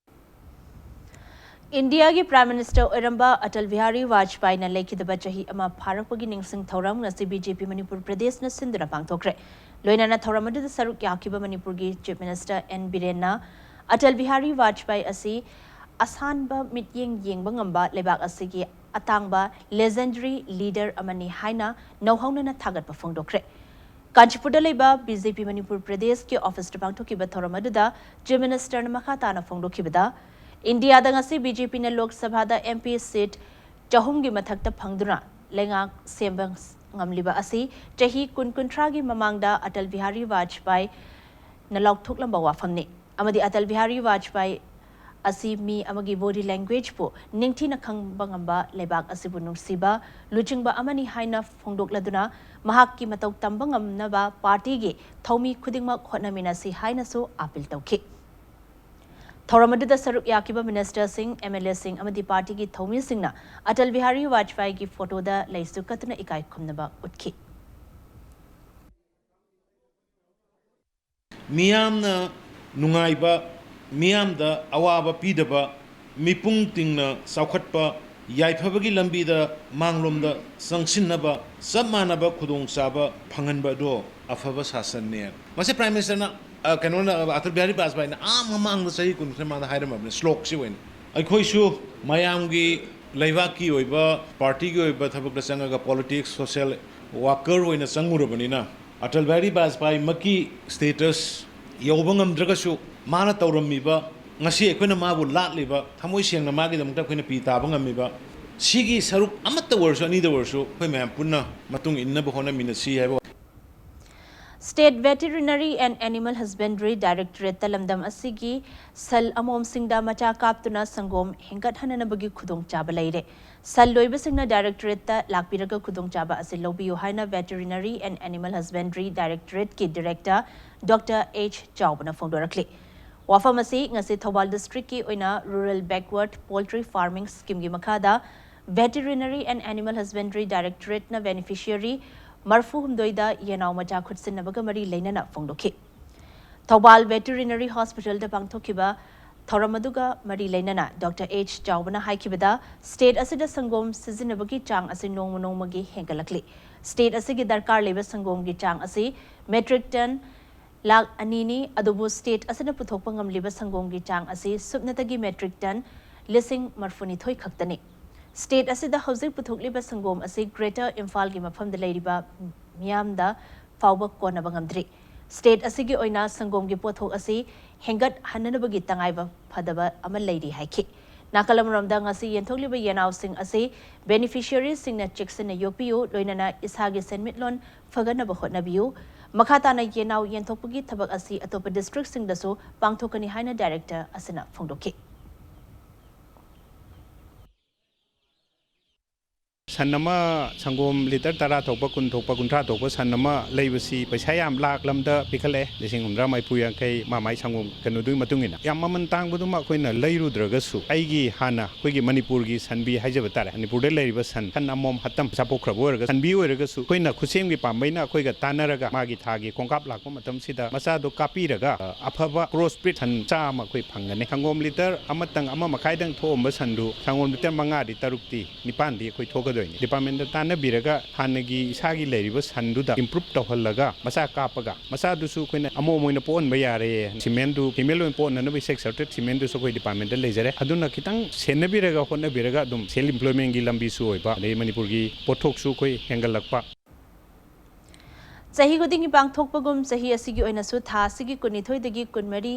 ꯏꯟꯗꯤꯌꯥꯒꯤ ꯄ꯭ꯔꯥꯏꯝ ꯃꯤꯅꯤꯁꯇꯔ ꯑꯣꯏꯔꯝꯕ ꯑꯇꯜ ꯕꯤꯍꯥꯔꯤ ꯋꯥꯖꯄꯥꯏꯅ ꯂꯩꯈꯤꯗꯕ ꯆꯍꯤ ꯑꯃ ꯐꯥꯔꯛꯄꯒꯤ ꯅꯤꯡꯁꯤꯡ ꯊꯧꯔꯝ ꯉꯁꯤ ꯕꯤ ꯖꯦ ꯄꯤ ꯃꯅꯤꯄꯨꯔ ꯄ꯭ꯔꯗꯦꯁꯅ ꯁꯤꯟꯗꯨꯅ ꯄꯥꯡꯊꯣꯛꯈ꯭ꯔꯦ꯫ ꯂꯣꯏꯅꯅ ꯊꯧꯔꯝ ꯑꯗꯨꯗ ꯁꯔꯨꯛ ꯌꯥꯈꯤꯕ ꯃꯅꯤꯄꯨꯔꯒꯤ ꯆꯤꯐ ꯃꯤꯅꯤꯁꯇꯔ ꯑꯦꯟ ꯕꯤꯔꯦꯟꯅ ꯑꯇꯜ ꯕꯤꯍꯥꯔꯤ ꯋꯥꯖꯄꯥꯏ ꯑꯁꯤ ꯑꯁꯥꯟꯕ ꯃꯤꯠꯌꯦꯡ ꯌꯦꯡꯕ ꯉꯝꯕ ꯂꯩꯕꯥꯛ ꯑꯁꯤꯒꯤ ꯑꯇꯥꯡꯕ ꯂꯦꯖꯦꯟꯗꯔꯤ ꯂꯤꯗꯔ ꯑꯃꯅꯤ ꯍꯥꯏꯅ ꯅꯧꯍꯧꯅꯅ ꯊꯥꯒꯠꯄ ꯐꯣꯡꯗꯣꯛꯈ꯭ꯔꯦ꯫ ꯀꯥꯟꯆꯤꯄꯨꯔꯗ ꯂꯩꯕ ꯕꯤ ꯖꯦ ꯄꯤ ꯃꯅꯤꯄꯨꯔ ꯄ꯭ꯔꯗꯦꯁꯀꯤ ꯑꯣꯐꯤꯁꯇ ꯄꯥꯡꯊꯣꯛꯈꯤꯕ ꯊꯧꯔꯝ ꯑꯗꯨꯗ ꯆꯤꯐ ꯃꯤꯅꯤꯁꯇꯔꯅ ꯃꯈꯥ ꯇꯥꯅ ꯐꯣꯡꯗꯣꯛꯈꯤꯕꯗ, ꯏꯟꯗꯤꯌꯥꯗ ꯉꯁꯤ ꯕꯤ ꯖꯦ ꯄꯤꯅ ꯂꯣꯛ ꯁꯚꯥꯗ ꯑꯦꯝ ꯄꯤ ꯁꯤꯠ ꯆꯍꯨꯝꯒꯤ ꯃꯊꯛꯇ ꯐꯪꯗꯨꯅ ꯂꯩꯉꯥꯛ ꯁꯦꯝꯕ ꯉꯝꯂꯤꯕ ꯑꯁꯤ ꯆꯍꯤ ꯀꯨꯟ ꯀꯨꯟꯊ꯭ꯔꯥꯒꯤ ꯃꯃꯥꯡꯗ ꯑꯇꯜ ꯕꯤꯍꯥꯔꯤ ꯋꯥꯖꯄꯥꯏꯅ ꯂꯥꯎꯊꯣꯛꯂꯝꯕ ꯋꯥꯐꯝꯅꯤ꯫ ꯑꯃꯗꯤ ꯑꯇꯜ ꯕꯤꯍꯥꯔꯤ ꯋꯥꯖꯄꯥꯏ ꯑꯁꯤ ꯃꯤ ꯑꯃꯒꯤ body languageꯄꯨ ꯅꯤꯡꯊꯤꯅ ꯈꯪꯕ ꯉꯝꯕ, ꯂꯩꯕꯥꯛ ꯑꯁꯤꯕꯨ ꯅꯨꯡꯁꯤꯕ ꯂꯨꯆꯤꯡꯕ ꯑꯃꯅꯤ ꯍꯥꯏꯅ ꯐꯣꯡꯗꯣꯛꯂꯗꯨꯅ ꯃꯍꯥꯛꯀꯤ ꯃꯇꯧ ꯇꯝꯕ ꯉꯝꯅꯕ ꯄꯥꯔꯇꯤꯒꯤ ꯊꯧꯃꯤ ꯈꯨꯗꯤꯡꯃꯛ ꯍꯣꯠꯅꯃꯤꯟꯅꯁꯤ ꯍꯥꯏꯅꯁꯨ ꯑꯥꯄꯤꯜ ꯇꯧꯈꯤ꯫ ꯊꯧꯔꯝ ꯑꯗꯨꯗ ꯁꯔꯨꯛ ꯌꯥꯈꯤꯕ ꯃꯤꯅꯤꯁꯇꯔꯁꯤꯡ, ꯑꯦꯝ ꯑꯦꯜ ꯑꯦꯁꯤꯡ ꯑꯃꯗꯤ ꯄꯥꯔꯇꯤꯒꯤ ꯊꯧꯃꯤꯁꯤꯡꯅ ꯑꯇꯜ ꯕꯤꯍꯥꯔꯤ ꯋꯥꯖꯄꯥꯏꯒꯤ ꯐꯣꯇꯣꯗ ꯂꯩꯁꯨ ꯀꯠꯇꯨꯅ ꯏꯀꯥꯏ ꯈꯨꯝꯅꯕ ꯎꯠꯈꯤ꯫ ꯃꯤꯌꯥꯝꯅ ꯅꯨꯡꯉꯥꯏꯕ, ꯃꯤꯌꯥꯝꯗ ꯑꯋꯥꯕ ꯄꯤꯗꯕ, ꯃꯤꯄꯨꯝ ꯇꯤꯡꯅ ꯆꯥꯎꯈꯠꯄ, ꯌꯥꯏꯐꯕꯒꯤ ꯂꯝꯕꯤꯗ ꯃꯥꯡꯂꯣꯝꯗ ꯆꯪꯁꯤꯟꯅꯕ ꯆꯞ ꯃꯥꯟꯅꯕ ꯈꯨꯗꯣꯡꯆꯥꯕ ꯐꯪꯍꯟꯕ ꯑꯗꯣ ꯑꯐꯕ ꯁꯥꯁꯟꯅꯤ꯫ ꯃꯁꯤ ꯄ꯭ꯔꯥꯏꯝ ꯃꯤꯅꯤꯁꯇꯔꯅ, ꯑ, ꯀꯩꯅꯣꯅ, ꯑ, ꯑꯇꯜ ꯕꯤꯍꯥꯔꯤ ꯕꯥꯖꯄꯥꯏꯅ ꯑꯥ ꯃꯃꯥꯡꯗ ꯆꯍꯤ ꯀꯨꯟ ꯃꯃꯥꯡꯗ ꯍꯥꯏꯔꯝꯃꯕꯅꯤ, ꯁ꯭ꯂꯣꯛꯁꯤ ꯑꯣꯏꯅ꯫ ꯑꯩꯈꯣꯏꯁꯨ ꯃꯌꯥꯝꯒꯤ, ꯂꯩꯕꯥꯛꯀꯤ ꯑꯣꯏꯕ, ꯄꯥꯔꯇꯤꯒꯤ ꯑꯣꯏꯕ ꯊꯕꯛꯇ ꯆꯪꯉꯒ politics, social worker ꯑꯣꯏꯅ ꯆꯪꯉꯨꯔꯕꯅꯤꯅ, ꯑꯇꯜ ꯕꯤꯍꯥꯔꯤ ꯕꯥꯖꯄꯥꯏꯃꯛꯀꯤ status ꯌꯧꯕ ꯉꯝꯗ꯭ꯔꯒꯁꯨ, ꯃꯥꯅ ꯇꯧꯔꯝꯃꯤꯕ, ꯉꯁꯤ ꯑꯩꯈꯣꯏꯅ ꯃꯥꯕꯨ ꯂꯥꯠꯂꯤꯕ, ꯊꯃꯣꯏ ꯁꯦꯡꯅ ꯃꯥꯒꯤꯗꯃꯛꯇ ꯑꯩꯈꯣꯏꯅ ꯄꯤ ꯇꯥꯕ ꯉꯝꯃꯤꯕ, ꯁꯤꯒꯤ ꯁꯔꯨꯛ ꯑꯃꯠꯇ ꯑꯣꯏꯔꯁꯨ, ꯑꯅꯤꯗ ꯑꯣꯏꯔꯁꯨ, ꯑꯩꯈꯣꯏ ꯃꯌꯥꯝ ꯄꯨꯟꯅ ꯃꯇꯨꯡ ꯏꯟꯅꯕ ꯍꯣꯠꯅꯃꯤꯟꯅꯁꯤ ꯍꯥꯏꯕ꯫ State Veterinary and Animal Husbandry Directorateꯇ ꯂꯝꯗꯝ ꯑꯁꯤꯒꯤ ꯁꯟ ꯑꯃꯣꯝꯁꯤꯡꯗ ꯃꯆꯥ ꯀꯥꯞꯇꯨꯅ ꯁꯪꯒꯣꯝ ꯍꯦꯟꯒꯠꯍꯟꯅꯅꯕꯒꯤ ꯈꯨꯗꯣꯡꯆꯥꯕ ꯂꯩꯔꯦ꯫ ꯁꯟ ꯂꯣꯏꯕꯁꯤꯡꯅ directorateꯇ ꯂꯥꯛꯄꯤꯔꯒ ꯈꯨꯗꯣꯡꯆꯥꯕ ꯑꯁꯤ ꯂꯧꯕꯤꯌꯨ ꯍꯥꯏꯅ Veterinary and Animal Husbandry Directorateꯀꯤ director Doctor H ꯆꯥꯎꯕꯅ ꯐꯣꯡꯗꯣꯔꯛꯂꯤ꯫ ꯋꯥꯐꯝ ꯑꯁꯤ ꯉꯁꯤ ꯊꯧꯕꯥꯜ districtꯀꯤ ꯑꯣꯏꯅ Rural Backward Poultry Farming Schemeꯒꯤ ꯃꯈꯥꯗ Veterinary and Animal Husbandry Directorateꯅ beneficiary ꯃꯔꯐꯨ ꯍꯨꯝꯗꯣꯏꯗ ꯌꯦꯅꯥꯎ ꯃꯆꯥ ꯈꯨꯠꯁꯤꯟꯅꯕꯒ ꯃꯔꯤ ꯂꯩꯅꯅ ꯐꯣꯡꯗꯣꯛꯈꯤ꯫ ꯊꯧꯕꯥꯜ Veterinary Hospitalꯗ ꯄꯥꯡꯊꯣꯛꯈꯤꯕ ꯊꯧꯔꯝ ꯑꯗꯨꯒ ꯃꯔꯤ ꯂꯩꯅꯅ Doctor H ꯆꯥꯎꯕꯅ ꯍꯥꯏꯈꯤꯕꯗ, state ꯑꯁꯤꯗ ꯁꯪꯒꯣꯝ ꯁꯤꯖꯤꯟꯅꯕꯒꯤ ꯆꯥꯡ ꯑꯁꯤ ꯅꯣꯡꯃ ꯅꯣꯡꯃꯒꯤ ꯍꯦꯟꯒꯠꯂꯛꯂꯤ꯫ State ꯑꯁꯤꯒꯤ ꯗꯔꯀꯥꯔ ꯂꯩꯕ ꯁꯪꯒꯣꯝꯒꯤ ꯆꯥꯡ ꯑꯁꯤ metric ton ꯂꯥꯈ ꯑꯅꯤꯅꯤ, ꯑꯗꯨꯕꯨ state ꯑꯁꯤꯅ ꯄꯨꯊꯣꯛꯄ ꯉꯝꯂꯤꯕ ꯁꯪꯒꯣꯝꯒꯤ ꯆꯥꯡ ꯑꯁꯤ ꯁꯨꯞꯅꯇꯒꯤ metric ton ꯂꯤꯁꯤꯡ ꯃꯔꯐꯨꯅꯤꯊꯣꯏ ꯈꯛꯇꯅꯤ꯫ State ꯑꯁꯤꯗ ꯍꯧꯖꯤꯛ ꯄꯨꯊꯣꯛꯂꯤꯕ ꯁꯪꯒꯣꯝ ꯑꯁꯤ Greater ꯏꯝꯐꯥꯜꯒꯤ ꯃꯐꯝꯗ ꯂꯩꯔꯤꯕ ꯃꯤꯌꯥꯝꯗ ꯐꯥꯎꯕ ꯀꯣꯟꯅꯕ ꯉꯝꯗ꯭ꯔꯤ꯫ ꯁ꯭ꯇꯦꯠ ꯑꯁꯤꯒꯤ ꯑꯣꯏꯅ ꯁꯪꯒꯣꯝꯒꯤ ꯄꯣꯠꯊꯣꯛ ꯑꯁꯤ ꯍꯦꯟꯒꯠꯍꯟꯅꯅꯕꯒꯤ ꯇꯉꯥꯏꯕ ꯐꯗꯕ ꯑꯃ ꯂꯩꯔꯤ ꯍꯥꯏꯈꯤ꯫ ꯅꯥꯀꯜ ꯑꯃꯔꯣꯝꯗ ꯉꯁꯤ ꯌꯦꯟꯊꯣꯛꯂꯤꯕ ꯌꯦꯅꯥꯎꯁꯤꯡ ꯑꯁꯤ ꯕꯦꯅꯤꯐꯤꯁꯤꯌꯔꯤꯁꯤꯡꯅ ꯆꯦꯛꯁꯤꯟꯅ ꯌꯣꯛꯄꯤꯌꯨ, ꯂꯣꯏꯅꯅ ꯏꯁꯥꯒꯤ ꯁꯦꯟꯃꯤꯠꯂꯣꯟ ꯐꯒꯠꯅꯕ ꯍꯣꯠꯅꯕꯤꯌꯨ꯫ ꯃꯈꯥ ꯇꯥꯅ ꯌꯦꯅꯥꯎ ꯌꯦꯟꯊꯣꯛꯄꯒꯤ ꯊꯕꯛ ꯑꯁꯤ ꯑꯇꯣꯞꯄ ꯗꯤꯁꯇ꯭ꯔꯤꯛꯁꯤꯡꯗꯁꯨ ꯄꯥꯡꯊꯣꯛꯀꯅꯤ ꯍꯥꯏꯅ ꯗꯥꯏꯔꯦꯛꯇꯔ ꯑꯁꯤꯅ ꯐꯣꯡꯗꯣꯛꯈꯤ꯫ ꯁꯟ ꯑꯃ ꯁꯪꯒꯣꯝ ꯂꯤꯇꯔ ꯇꯔꯥ ꯊꯣꯛꯄ, ꯀꯨꯟ ꯊꯣꯛꯄ, ꯀꯨꯟꯊ꯭ꯔꯥ ꯊꯣꯛꯄ ꯁꯟ ꯑꯃ ꯂꯩꯕꯁꯤ ꯄꯩꯁꯥ ꯌꯥꯝ ꯂꯥꯛꯂꯝꯗ ꯄꯤꯈꯠꯂꯛꯑꯦ, ꯂꯤꯁꯤꯡ ꯍꯨꯝꯗ꯭ꯔꯥ ꯃꯔꯤꯐꯨ ꯌꯥꯡꯈꯩ, ꯃꯥ ꯃꯥꯏ ꯁꯪꯒꯣꯝ ꯀꯩꯅꯣꯗꯨꯒꯤ ꯃꯇꯨꯡ ꯏꯟꯅ꯫ ꯌꯥꯝ ꯃꯃꯜ ꯇꯥꯡꯕꯗꯨꯃ ꯑꯩꯈꯣꯏꯅ ꯂꯩꯔꯨꯗ꯭ꯔꯒꯁꯨ, ꯑꯩꯒꯤ ꯍꯥꯟꯅ ꯑꯩꯈꯣꯏꯒꯤ ꯃꯅꯤꯄꯨꯔꯒꯤ ꯁꯟꯕꯤ ꯍꯥꯏꯖꯕ ꯇꯥꯔꯦ, ꯃꯅꯤꯄꯨꯔꯗ ꯂꯩꯔꯤꯕ ꯁꯟ, ꯁꯟ ꯑꯃꯣꯝ ꯍꯥꯇꯝ ꯆꯥꯄꯣꯛꯈ꯭ꯔꯕ ꯑꯣꯏꯔꯒ, ꯁꯟꯕꯤ ꯑꯣꯏꯔꯒꯁꯨ ꯑꯩꯈꯣꯏꯅ ꯈꯨꯠꯁꯦꯝꯒꯤ ꯄꯥꯝꯕꯩꯅ ꯑꯩꯈꯣꯏꯒ ꯇꯥꯟꯅꯔꯒ ꯃꯥꯒꯤ ꯊꯥꯒꯤ ꯈꯣꯡꯀꯥꯞ ꯂꯥꯛꯄ ꯃꯇꯝꯁꯤꯗ ꯃꯆꯥꯗꯣ ꯀꯥꯞꯄꯤꯔꯒ, ꯑ, ꯑꯐꯕ ꯀ꯭ꯔꯣꯁ ꯕ꯭ꯔꯤꯗ ꯁꯟ ꯆꯥꯝꯃ ꯑꯩꯈꯣꯏ ꯐꯪꯒꯅꯤ꯫ ꯁꯪꯒꯣꯝ ꯂꯤꯇꯔ ꯑꯃꯇꯪ, ꯑꯃ ꯃꯈꯥꯏꯗꯪ ꯊꯣꯛꯑꯝꯕ ꯁꯟꯗꯨ ꯁꯪꯒꯣꯝ ꯂꯤꯇꯔ ꯃꯉꯥꯗꯤ, ꯇꯔꯨꯛꯇꯤ, ꯅꯤꯄꯥꯟꯗꯤ ꯑꯩꯈꯣꯏ ꯊꯣꯛꯀꯗꯣꯏꯅꯤ꯫ ꯗꯤꯄꯥꯔꯠꯃꯦꯟꯗ ꯇꯥꯟꯅꯕꯤꯔꯒ ꯍꯥꯟꯅꯒꯤ ꯏꯁꯥꯒꯤ ꯂꯩꯔꯤꯕ ꯁꯟꯗꯨꯗ ꯏꯝꯄ꯭ꯔꯨꯞ ꯇꯧꯍꯜꯂꯒ ꯃꯆꯥ ꯀꯥꯞꯄꯒ, ꯃꯆꯥꯗꯨꯁꯨ ꯑꯩꯈꯣꯏꯅ ꯑꯃꯣꯝ ꯑꯣꯏꯅ ꯄꯣꯛꯍꯟꯕ ꯌꯥꯔꯦ꯫ ꯁꯤꯃꯦꯟꯗꯨ, ꯐꯤꯃꯦꯜ ꯑꯣꯏꯅ ꯄꯣꯛꯍꯟꯅꯕ ꯁꯦꯛꯁ ꯁꯔꯇꯦꯠ ꯁꯤꯃꯦꯟꯗꯨꯁꯨ ꯑꯩꯈꯣꯏ ꯗꯤꯄꯥꯔꯠꯃꯦꯟꯗ ꯂꯩꯖꯔꯦ꯫ ꯑꯗꯨꯅ ꯈꯤꯇꯪ ꯁꯦꯟꯅꯕꯤꯔꯒ ꯍꯣꯠꯅꯕꯤꯔꯒ ꯑꯗꯨꯝ ꯁꯦꯜꯐ ꯏꯝꯄ꯭ꯂꯣꯏꯃꯦꯟꯒꯤ ꯂꯝꯕꯤꯁꯨ ꯑꯣꯏꯕ, ꯑꯗꯩ ꯃꯅꯤꯄꯨꯔꯒꯤ ꯄꯣꯠꯊꯣꯛꯁꯨ ꯑꯩꯈꯣꯏ ꯍꯦꯟꯒꯠꯂꯛꯄ꯫ ꯆꯍꯤ ꯈꯨꯗꯤꯡꯒꯤ ꯄꯥꯡꯊꯣꯛꯄꯒꯨꯝ ꯆꯍꯤ ꯑꯁꯤꯒꯤ ꯑꯣꯏꯅꯁꯨ ꯊꯥ ꯑꯁꯤꯒꯤ ꯀꯨꯟꯅꯤꯊꯣꯏꯗꯒꯤ ꯀꯨꯟꯃꯔꯤ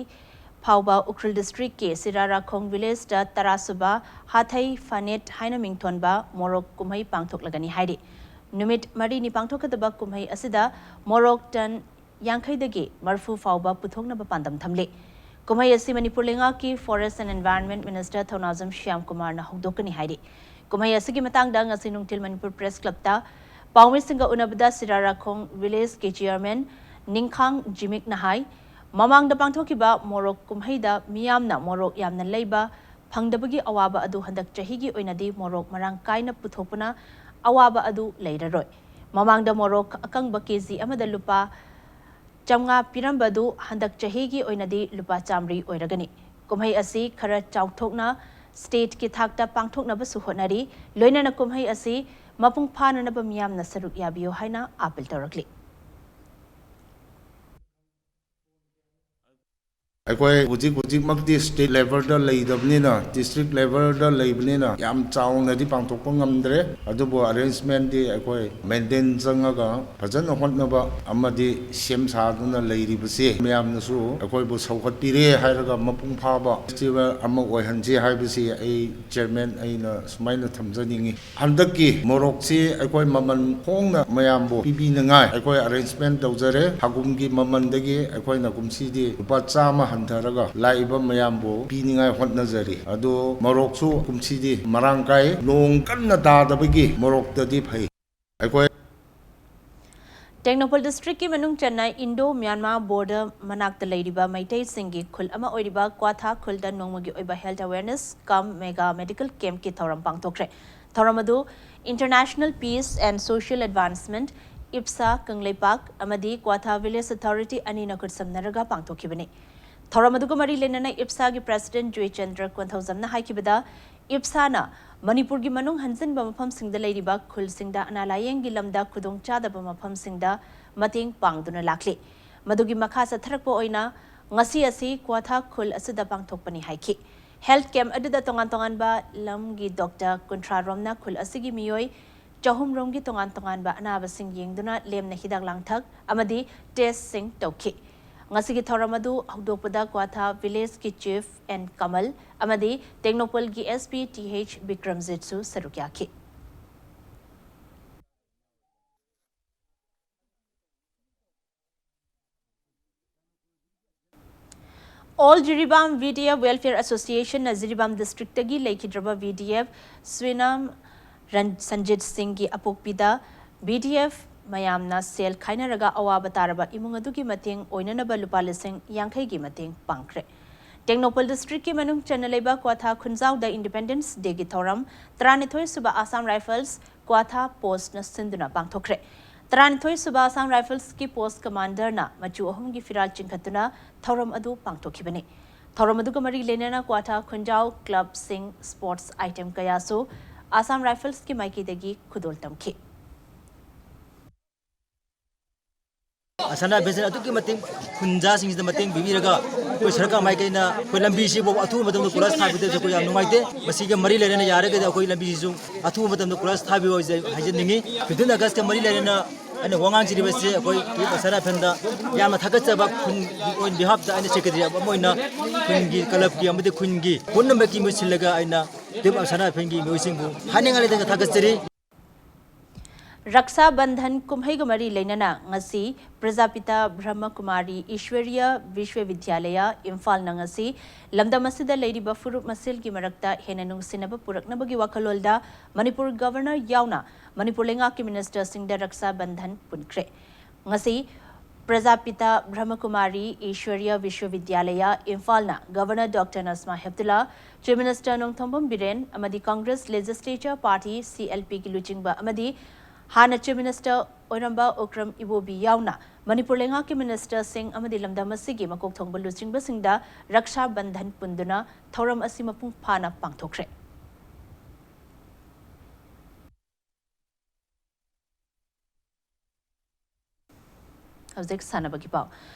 ꯐꯥꯎꯕ ꯎꯈ꯭ꯔꯨꯜ ꯗꯤꯁꯇ꯭ꯔꯤꯛꯀꯤ ꯁꯤꯔꯥꯔꯥꯈꯣꯡ ꯚꯤꯂꯦꯖꯇ ꯇꯔꯥ ꯁꯨꯕ ꯍꯥꯊꯩ ꯐꯥꯅꯦꯠ ꯍꯥꯏꯅ ꯃꯤꯡꯊꯣꯟꯕ ꯃꯣꯔꯣꯛ ꯀꯨꯝꯍꯩ ꯄꯥꯡꯊꯣꯛꯂꯒꯅꯤ ꯍꯥꯏꯔꯤ꯫ ꯅꯨꯃꯤꯠ ꯃꯔꯤꯅꯤ ꯄꯥꯡꯊꯣꯛꯀꯗꯕ ꯀꯨꯝꯍꯩ ꯑꯁꯤꯗ ꯃꯣꯔꯣꯛ ꯇꯟ ꯌꯥꯡꯈꯩꯗꯒꯤ ꯃꯔꯤꯐꯨ ꯐꯥꯎꯕ ꯄꯨꯊꯣꯛꯅꯕ ꯄꯥꯟꯗꯝ ꯊꯝꯂꯤ꯫ ꯀꯨꯝꯍꯩ ꯑꯁꯤ ꯃꯅꯤꯄꯨꯔ ꯂꯩꯉꯥꯛꯀꯤ Forest and Environment Minister ꯊꯧꯅꯥꯖꯝ Shyam ꯀꯨꯃꯥꯔꯅ ꯍꯧꯗꯣꯛꯀꯅꯤ ꯍꯥꯏꯔꯤ꯫ ꯀꯨꯝꯍꯩ ꯑꯁꯤꯒꯤ ꯃꯇꯥꯡꯗ ꯉꯁꯤ ꯅꯨꯡꯊꯤꯜ ꯃꯅꯤꯄꯨꯔ ꯄ꯭ꯔꯦꯁ ꯀ꯭ꯂꯕꯇ ꯄꯥꯎꯃꯤꯁꯤꯡꯒ ꯎꯅꯕꯗ ꯁꯤꯔꯥꯔꯥꯈꯣꯡ ꯚꯤꯂꯦꯖꯀꯤ ꯆꯤꯌꯔꯃꯦꯟ ꯅꯤꯡꯈꯥꯡ ꯖꯤꯃꯤꯛꯅ ꯍꯥꯏ, ꯃꯃꯥꯡꯗ ꯄꯥꯡꯊꯣꯛꯈꯤꯕ ꯃꯣꯔꯣꯛ ꯀꯨꯝꯍꯩꯗ ꯃꯤꯌꯥꯝꯅ ꯃꯣꯔꯣꯛ ꯌꯥꯝꯅ ꯂꯩꯕ ꯐꯪꯗꯕꯒꯤ ꯑꯋꯥꯕ ꯑꯗꯨ ꯍꯟꯗꯛ ꯆꯍꯤꯒꯤ ꯑꯣꯏꯅꯗꯤ ꯃꯣꯔꯣꯛ ꯃꯔꯥꯡ ꯀꯥꯏꯅ ꯄꯨꯊꯣꯛꯄꯅ ꯑꯋꯥꯕ ꯑꯗꯨ ꯂꯩꯔꯔꯣꯏ꯫ ꯃꯃꯥꯡꯗ ꯃꯣꯔꯣꯛ ꯑꯀꯪꯕ ꯀꯦꯖꯤ ꯑꯃꯗ ꯂꯨꯄꯥ ꯆꯥꯝꯃꯉꯥ ꯄꯤꯔꯝꯕꯗꯨ ꯍꯟꯗꯛ ꯆꯍꯤꯒꯤ ꯑꯣꯏꯅꯗꯤ ꯂꯨꯄꯥ ꯆꯥꯃꯔꯤ ꯑꯣꯏꯔꯒꯅꯤ꯫ ꯀꯨꯝꯍꯩ ꯑꯁꯤ ꯈꯔ ꯆꯥꯎꯊꯣꯛꯅ ꯁ꯭ꯇꯦꯠꯀꯤ ꯊꯥꯛꯇ ꯄꯥꯡꯊꯣꯛꯅꯕꯁꯨ ꯍꯣꯠꯅꯔꯤ, ꯂꯣꯏꯅꯅ ꯀꯨꯝꯍꯩ ꯑꯁꯤ ꯃꯄꯨꯡ ꯐꯥꯅꯅꯕ ꯃꯤꯌꯥꯝꯅ ꯁꯔꯨꯛ ꯌꯥꯕꯤꯌꯨ ꯍꯥꯏꯅ ꯑꯥꯄꯤꯜ ꯇꯧꯔꯛꯂꯤ꯫ ꯑꯩꯈꯣꯏ ꯍꯧꯖꯤꯛ ꯍꯧꯖꯤꯛꯃꯛꯇꯤ state levelꯗ ꯂꯩꯇꯕꯅꯤꯅ, district levelꯗ ꯂꯩꯕꯅꯤꯅ ꯌꯥꯝ ꯆꯥꯎꯅꯗꯤ ꯄꯥꯡꯊꯣꯛꯄ ꯉꯝꯗ꯭ꯔꯦ꯫ ꯑꯗꯨꯕꯨ arrangementꯗꯤ ꯑꯩꯈꯣꯏ ꯃꯦꯟꯗꯦꯟ ꯆꯪꯉꯒ ꯐꯖꯅ ꯍꯣꯠꯅꯕ ꯑꯃꯗꯤ ꯁꯦꯝ ꯁꯥꯗꯨꯅ ꯂꯩꯔꯤꯕꯁꯤ ꯃꯌꯥꯝꯅꯁꯨ ꯑꯩꯈꯣꯏꯕꯨ ꯁꯧꯒꯠꯄꯤꯔꯦ ꯍꯥꯏꯔꯒ ꯃꯄꯨꯡ ꯐꯥꯕ festival ꯑꯃ ꯑꯣꯏꯍꯟꯁꯤ ꯍꯥꯏꯕꯁꯤ ꯑꯩ chairman ꯑꯩꯅ ꯁꯨꯃꯥꯏꯅ ꯊꯝꯖꯅꯤꯡꯉꯤ꯫ ꯍꯟꯗꯛꯀꯤ ꯃꯣꯔꯣꯛꯁꯤ ꯑꯩꯈꯣꯏ ꯃꯃꯜ ꯍꯣꯡꯅ ꯃꯌꯥꯝꯕꯨ ꯄꯤꯕꯤꯅꯉꯥꯏ ꯑꯩꯈꯣꯏ arrangement ꯇꯧꯖꯔꯦ꯫ ꯍꯥꯒꯨꯝꯒꯤ ꯃꯃꯜꯗꯒꯤ ꯑꯩꯈꯣꯏꯅ ꯀꯨꯝꯁꯤꯗꯤ ꯂꯨꯄꯥ ꯆꯥꯝꯃ ꯍꯟꯊꯔꯒ ꯂꯥꯛꯏꯕ ꯃꯌꯥꯝꯕꯨ ꯄꯤꯅꯤꯡꯉꯥꯏ ꯍꯣꯠꯅꯖꯔꯤ꯫ ꯑꯗꯣ ꯃꯣꯔꯣꯛꯁꯨ ꯀꯨꯝꯁꯤꯗꯤ ꯃꯔꯥꯡ ꯀꯥꯏ, ꯅꯣꯡ ꯀꯟꯅ ꯇꯥꯗꯕꯒꯤ ꯃꯣꯔꯣꯛꯇꯗꯤ ꯐꯩ꯫ ꯑꯩꯈꯣꯏ ꯇꯦꯡꯅꯧꯄꯜ districtꯀꯤ ꯃꯅꯨꯡ ꯆꯟꯅ Indo Myanmar border ꯃꯅꯥꯛꯇ ꯂꯩꯔꯤꯕ ꯃꯩꯇꯩꯁꯤꯡꯒꯤ ꯈꯨꯜ ꯑꯃ ꯑꯣꯏꯔꯤꯕ ꯀ꯭ꯋꯥꯊꯥ ꯈꯨꯜꯗ ꯅꯣꯡꯃꯒꯤ ꯑꯣꯏꯕ health awareness cum mega medical campꯀꯤ ꯊꯧꯔꯝ ꯄꯥꯡꯊꯣꯛꯈ꯭ꯔꯦ꯫ ꯊꯧꯔꯝ ꯑꯗꯨ International Peace and Social Advancement, ꯏꯞꯁꯥ Kangleipak ꯑꯃꯗꯤ ꯀ꯭ꯋꯥꯊꯥ Village Authority ꯑꯅꯤꯅ ꯈꯨꯠꯁꯝꯅꯔꯒ ꯄꯥꯡꯊꯣꯛꯈꯤꯕꯅꯤ꯫ ꯊꯧꯔꯝ ꯑꯗꯨꯒ ꯃꯔꯤ ꯂꯩꯅꯅ ꯏꯞꯁꯥꯒꯤ president ꯖꯣꯏꯆꯟꯗ꯭ꯔ ꯀꯣꯟꯊꯧꯖꯝꯅ ꯍꯥꯏꯈꯤꯕꯗ, ꯏꯞꯁꯥꯅ ꯃꯅꯤꯄꯨꯔꯒꯤ ꯃꯅꯨꯡ ꯍꯟꯖꯤꯟꯕ ꯃꯐꯝꯁꯤꯡꯗ ꯂꯩꯔꯤꯕ ꯈꯨꯜꯁꯤꯡꯗ ꯑꯅꯥ ꯂꯥꯌꯦꯡꯒꯤ ꯂꯝꯗ ꯈꯨꯗꯣꯡꯆꯥꯗꯕ ꯃꯐꯝꯁꯤꯡꯗ ꯃꯇꯦꯡ ꯄꯥꯡꯗꯨꯅ ꯂꯥꯛꯂꯤ꯫ ꯃꯗꯨꯒꯤ ꯃꯈꯥ ꯆꯠꯊꯔꯛꯄ ꯑꯣꯏꯅ ꯉꯁꯤ ꯑꯁꯤ ꯀ꯭ꯋꯥꯊꯥ ꯈꯨꯜ ꯑꯁꯤꯗ ꯄꯥꯡꯊꯣꯛꯄꯅꯤ ꯍꯥꯏꯈꯤ꯫ Health camp ꯑꯗꯨꯗ ꯇꯣꯉꯥꯟ ꯇꯣꯉꯥꯟꯕ ꯂꯝꯒꯤ doctor ꯀꯨꯟꯊ꯭ꯔꯥ ꯔꯣꯝꯅ ꯈꯨꯜ ꯑꯁꯤꯒꯤ ꯃꯤꯑꯣꯏ ꯆꯍꯨꯝ ꯔꯣꯝꯒꯤ ꯇꯣꯉꯥꯟ ꯇꯣꯉꯥꯟꯕ ꯑꯅꯥꯕꯁꯤꯡ ꯌꯦꯡꯗꯨꯅ ꯂꯦꯝꯅ ꯍꯤꯗꯥꯛ ꯂꯥꯡꯊꯛ ꯑꯃꯗꯤ testꯁꯤꯡ ꯇꯧꯈꯤ꯫ ꯉꯁꯤꯒꯤ ꯊꯧꯔꯝ ꯑꯗꯨ ꯍꯧꯗꯣꯛꯄꯗ ꯀ꯭ꯋꯥꯊꯥ villageꯀꯤ chief N ꯀꯃꯜ ꯑꯃꯗꯤ ꯇꯦꯡꯅꯧꯄꯜꯒꯤ SP th ꯕꯤꯀ꯭ꯔꯝꯖꯤꯠꯁꯨ ꯁꯔꯨꯛ ꯌꯥꯈꯤ꯫ All Jiribam VDF Welfare Associationꯅ Jiribam districtꯇꯒꯤ ꯂꯩꯈꯤꯗ꯭ꯔꯕ VDF ꯁ꯭ꯔꯤꯅꯥꯝ ꯔꯟ-, ꯁꯟꯖꯤꯠ ꯁꯤꯡꯒꯤ ꯑꯄꯣꯛꯄꯤꯗ VDF ꯃꯌꯥꯝꯅ ꯁꯦꯜ ꯈꯥꯏꯅꯔꯒ ꯑꯋꯥꯕ ꯇꯥꯔꯕ ꯏꯃꯨꯡ ꯑꯗꯨꯒꯤ ꯃꯇꯦꯡ ꯑꯣꯏꯅꯅꯕ ꯂꯨꯄꯥ ꯂꯤꯁꯤꯡ ꯌꯥꯡꯈꯩꯒꯤ ꯃꯇꯦꯡ ꯄꯥꯡꯈ꯭ꯔꯦ꯫ ꯇꯦꯡꯅꯧꯄꯜ districtꯀꯤ ꯃꯅꯨꯡ ꯆꯟꯅ ꯂꯩꯕ ꯀ꯭ꯋꯥꯊꯥ ꯈꯨꯟꯖꯥꯎꯗ Independence Dayꯒꯤ ꯊꯧꯔꯝ ꯇꯔꯥꯅꯤꯊꯣꯏ ꯁꯨꯕ Assam Rifles ꯀ꯭ꯋꯥꯊꯥ postꯅ ꯁꯤꯟꯗꯨꯅ ꯄꯥꯡꯊꯣꯛꯈ꯭ꯔꯦ꯫ ꯇꯔꯥꯅꯤꯊꯣꯏ ꯁꯨꯕ Assam Riflesꯀꯤ post commanderꯅ ꯃꯆꯨ ꯑꯍꯨꯝꯒꯤ ꯐꯤꯔꯥꯜ ꯆꯤꯡꯈꯠꯇꯨꯅ ꯊꯧꯔꯝ ꯑꯗꯨ ꯄꯥꯡꯊꯣꯛꯈꯤꯕꯅꯤ꯫ ꯊꯧꯔꯝ ꯑꯗꯨꯒ ꯃꯔꯤ ꯂꯩꯅꯅ ꯀ꯭ꯋꯥꯊꯥ ꯈꯨꯟꯖꯥꯎ clubꯁꯤꯡ sports item ꯀꯌꯥꯁꯨ Assam Riflesꯀꯤ ꯃꯥꯏꯀꯩꯗꯒꯤ ꯈꯨꯗꯣꯜ ꯇꯝꯈꯤ꯫ Assam Riflesꯅ ꯑꯗꯨꯛꯀꯤ ꯃꯇꯤꯛ ꯈꯨꯟꯖꯥꯁꯤꯡꯁꯤꯗ ꯃꯇꯦꯡ ꯄꯤꯕꯤꯔꯒ ꯑꯩꯈꯣꯏ ꯁꯔꯀꯥꯔ ꯃꯥꯏꯀꯩꯅ ꯑꯩꯈꯣꯏ ꯂꯝꯕꯤꯁꯤꯕꯨ ꯑꯊꯨꯕ ꯃꯇꯝꯗ ꯀꯣꯏꯂꯥꯁ ꯊꯥꯕꯤꯗꯕꯁꯦ ꯑꯩꯈꯣꯏ ꯌꯥꯝ ꯅꯨꯡꯉꯥꯏꯇꯦ꯫ ꯃꯁꯤꯒ ꯃꯔꯤ ꯂꯩꯅꯅ ꯌꯥꯔꯒꯗꯤ ꯑꯩꯈꯣꯏ ꯂꯝꯕꯤꯁꯤꯁꯨ ꯑꯊꯨꯕ ꯃꯇꯝꯗ ꯀꯣꯏꯂꯥꯁ ꯊꯥꯕꯤꯌꯨ ꯍꯥꯏꯖ-, ꯍꯥꯏꯖꯅꯤꯡꯉꯤ꯫ Fifteen August ꯀ ꯃꯔꯤ ꯂꯩꯅꯅ ꯑꯩꯅ ꯋꯥ ꯉꯥꯡꯖꯔꯤꯕꯁꯤ ꯑꯩꯈꯣꯏ ꯇꯨꯌꯦꯞ ꯑꯞꯁꯥꯅꯥ ꯐꯦꯟꯗ ꯌꯥꯝꯅ ꯊꯥꯒꯠꯆꯕ, ꯈꯨꯟꯒꯤ ꯑꯣꯏꯅ ꯕꯤꯍꯥꯞꯇ ꯑꯩꯅ ꯁꯦꯀ꯭ꯔꯦꯇꯔꯤ ꯑꯃ ꯑꯣꯏꯅ ꯈꯨꯟꯒꯤ ꯀ꯭ꯂꯕꯀꯤ ꯑꯃꯗꯤ ꯈꯨꯟꯒꯤ ꯄꯨꯝꯅꯃꯛꯀꯤ ꯃꯍꯨꯠ ꯁꯤꯜꯂꯒ ꯑꯩꯅ ꯇꯨꯌꯦꯞ ꯑꯞꯁꯥꯅꯥ ꯐꯦꯟꯒꯤ ꯃꯤꯑꯣꯏꯁꯤꯡꯕꯨ ꯍꯥꯏꯅꯤꯡꯉꯥꯏ ꯂꯩꯇꯅ ꯊꯥꯒꯠꯆꯔꯤ꯫ ꯔꯛꯁꯥ ꯕꯟꯙꯟ ꯀꯨꯝꯍꯩꯒ ꯃꯔꯤ ꯂꯩꯅꯅ ꯉꯁꯤ ꯄ꯭ꯔꯖꯥꯄꯤꯇꯥ ꯕ꯭ꯔꯍꯃꯀꯨꯃꯥꯔꯤ ꯏꯁ꯭ꯋꯔꯤꯌ ꯕꯤꯁ꯭ꯋꯕꯤꯗ꯭ꯌꯥꯂꯌ ꯏꯝꯐꯥꯜꯅ ꯉꯁꯤ ꯂꯝꯗꯝ ꯑꯁꯤꯗ ꯂꯩꯔꯤꯕ ꯐꯨꯔꯨꯞ ꯃꯁꯦꯜꯒꯤ ꯃꯔꯛꯇ ꯍꯦꯟꯅ ꯅꯨꯡꯁꯤꯅꯕ ꯄꯨꯔꯛꯅꯕꯒꯤ ꯋꯥꯈꯜꯂꯣꯟꯗ ꯃꯅꯤꯄꯨꯔ ꯒꯚꯔꯅꯔ ꯌꯥꯎꯅ ꯃꯅꯤꯄꯨꯔ ꯂꯩꯉꯥꯛꯀꯤ ꯃꯤꯅꯤꯁꯇꯔꯁꯤꯡꯗ ꯔꯛꯁꯥ ꯕꯟꯙꯟ ꯄꯨꯟꯈ꯭ꯔꯦ꯫ ꯉꯁꯤ ꯄ꯭ꯔꯖꯥꯄꯤꯇꯥ ꯕ꯭ꯔꯍꯃꯀꯨꯃꯥꯔꯤ ꯏꯁ꯭ꯋꯔꯤꯌ ꯕꯤꯁ꯭ꯋꯕꯤꯗ꯭ꯌꯥꯂꯌ ꯏꯝꯐꯥꯜꯅ governor doctor Najma Heptulla, chief minister Nongthombam Biren ꯑꯃꯗꯤ Congress legislature party, C L ꯄꯤꯒꯤ ꯂꯨꯆꯤꯡꯕ ꯑꯃꯗꯤ ꯍꯥꯟꯅ ꯆꯤꯐ ꯃꯤꯅꯤꯁꯇꯔ ꯑꯣꯏꯔꯝꯕ ꯎꯀ꯭ꯔꯝ ꯏꯕꯣꯕꯤ ꯌꯥꯎꯅ ꯃꯅꯤꯄꯨꯔ ꯂꯩꯉꯥꯛꯀꯤ ꯃꯤꯅꯤꯁꯇꯔꯁꯤꯡ ꯑꯃꯗꯤ ꯂꯝꯗꯝ ꯑꯁꯤꯒꯤ ꯃꯀꯣꯛ ꯊꯣꯡꯕ ꯂꯨꯆꯤꯡꯕꯁꯤꯡꯗ ꯔꯛꯁꯥ ꯕꯟꯙꯟ ꯄꯨꯟꯗꯨꯅ ꯊꯧꯔꯝ ꯑꯁꯤ ꯃꯄꯨꯡ ꯐꯥꯅ ꯄꯥꯡꯊꯣꯛꯈ꯭ꯔꯦ꯫ ꯍꯧꯖꯤꯛ ꯁꯥꯟꯅꯕꯒꯤ ꯄꯥꯎ꯫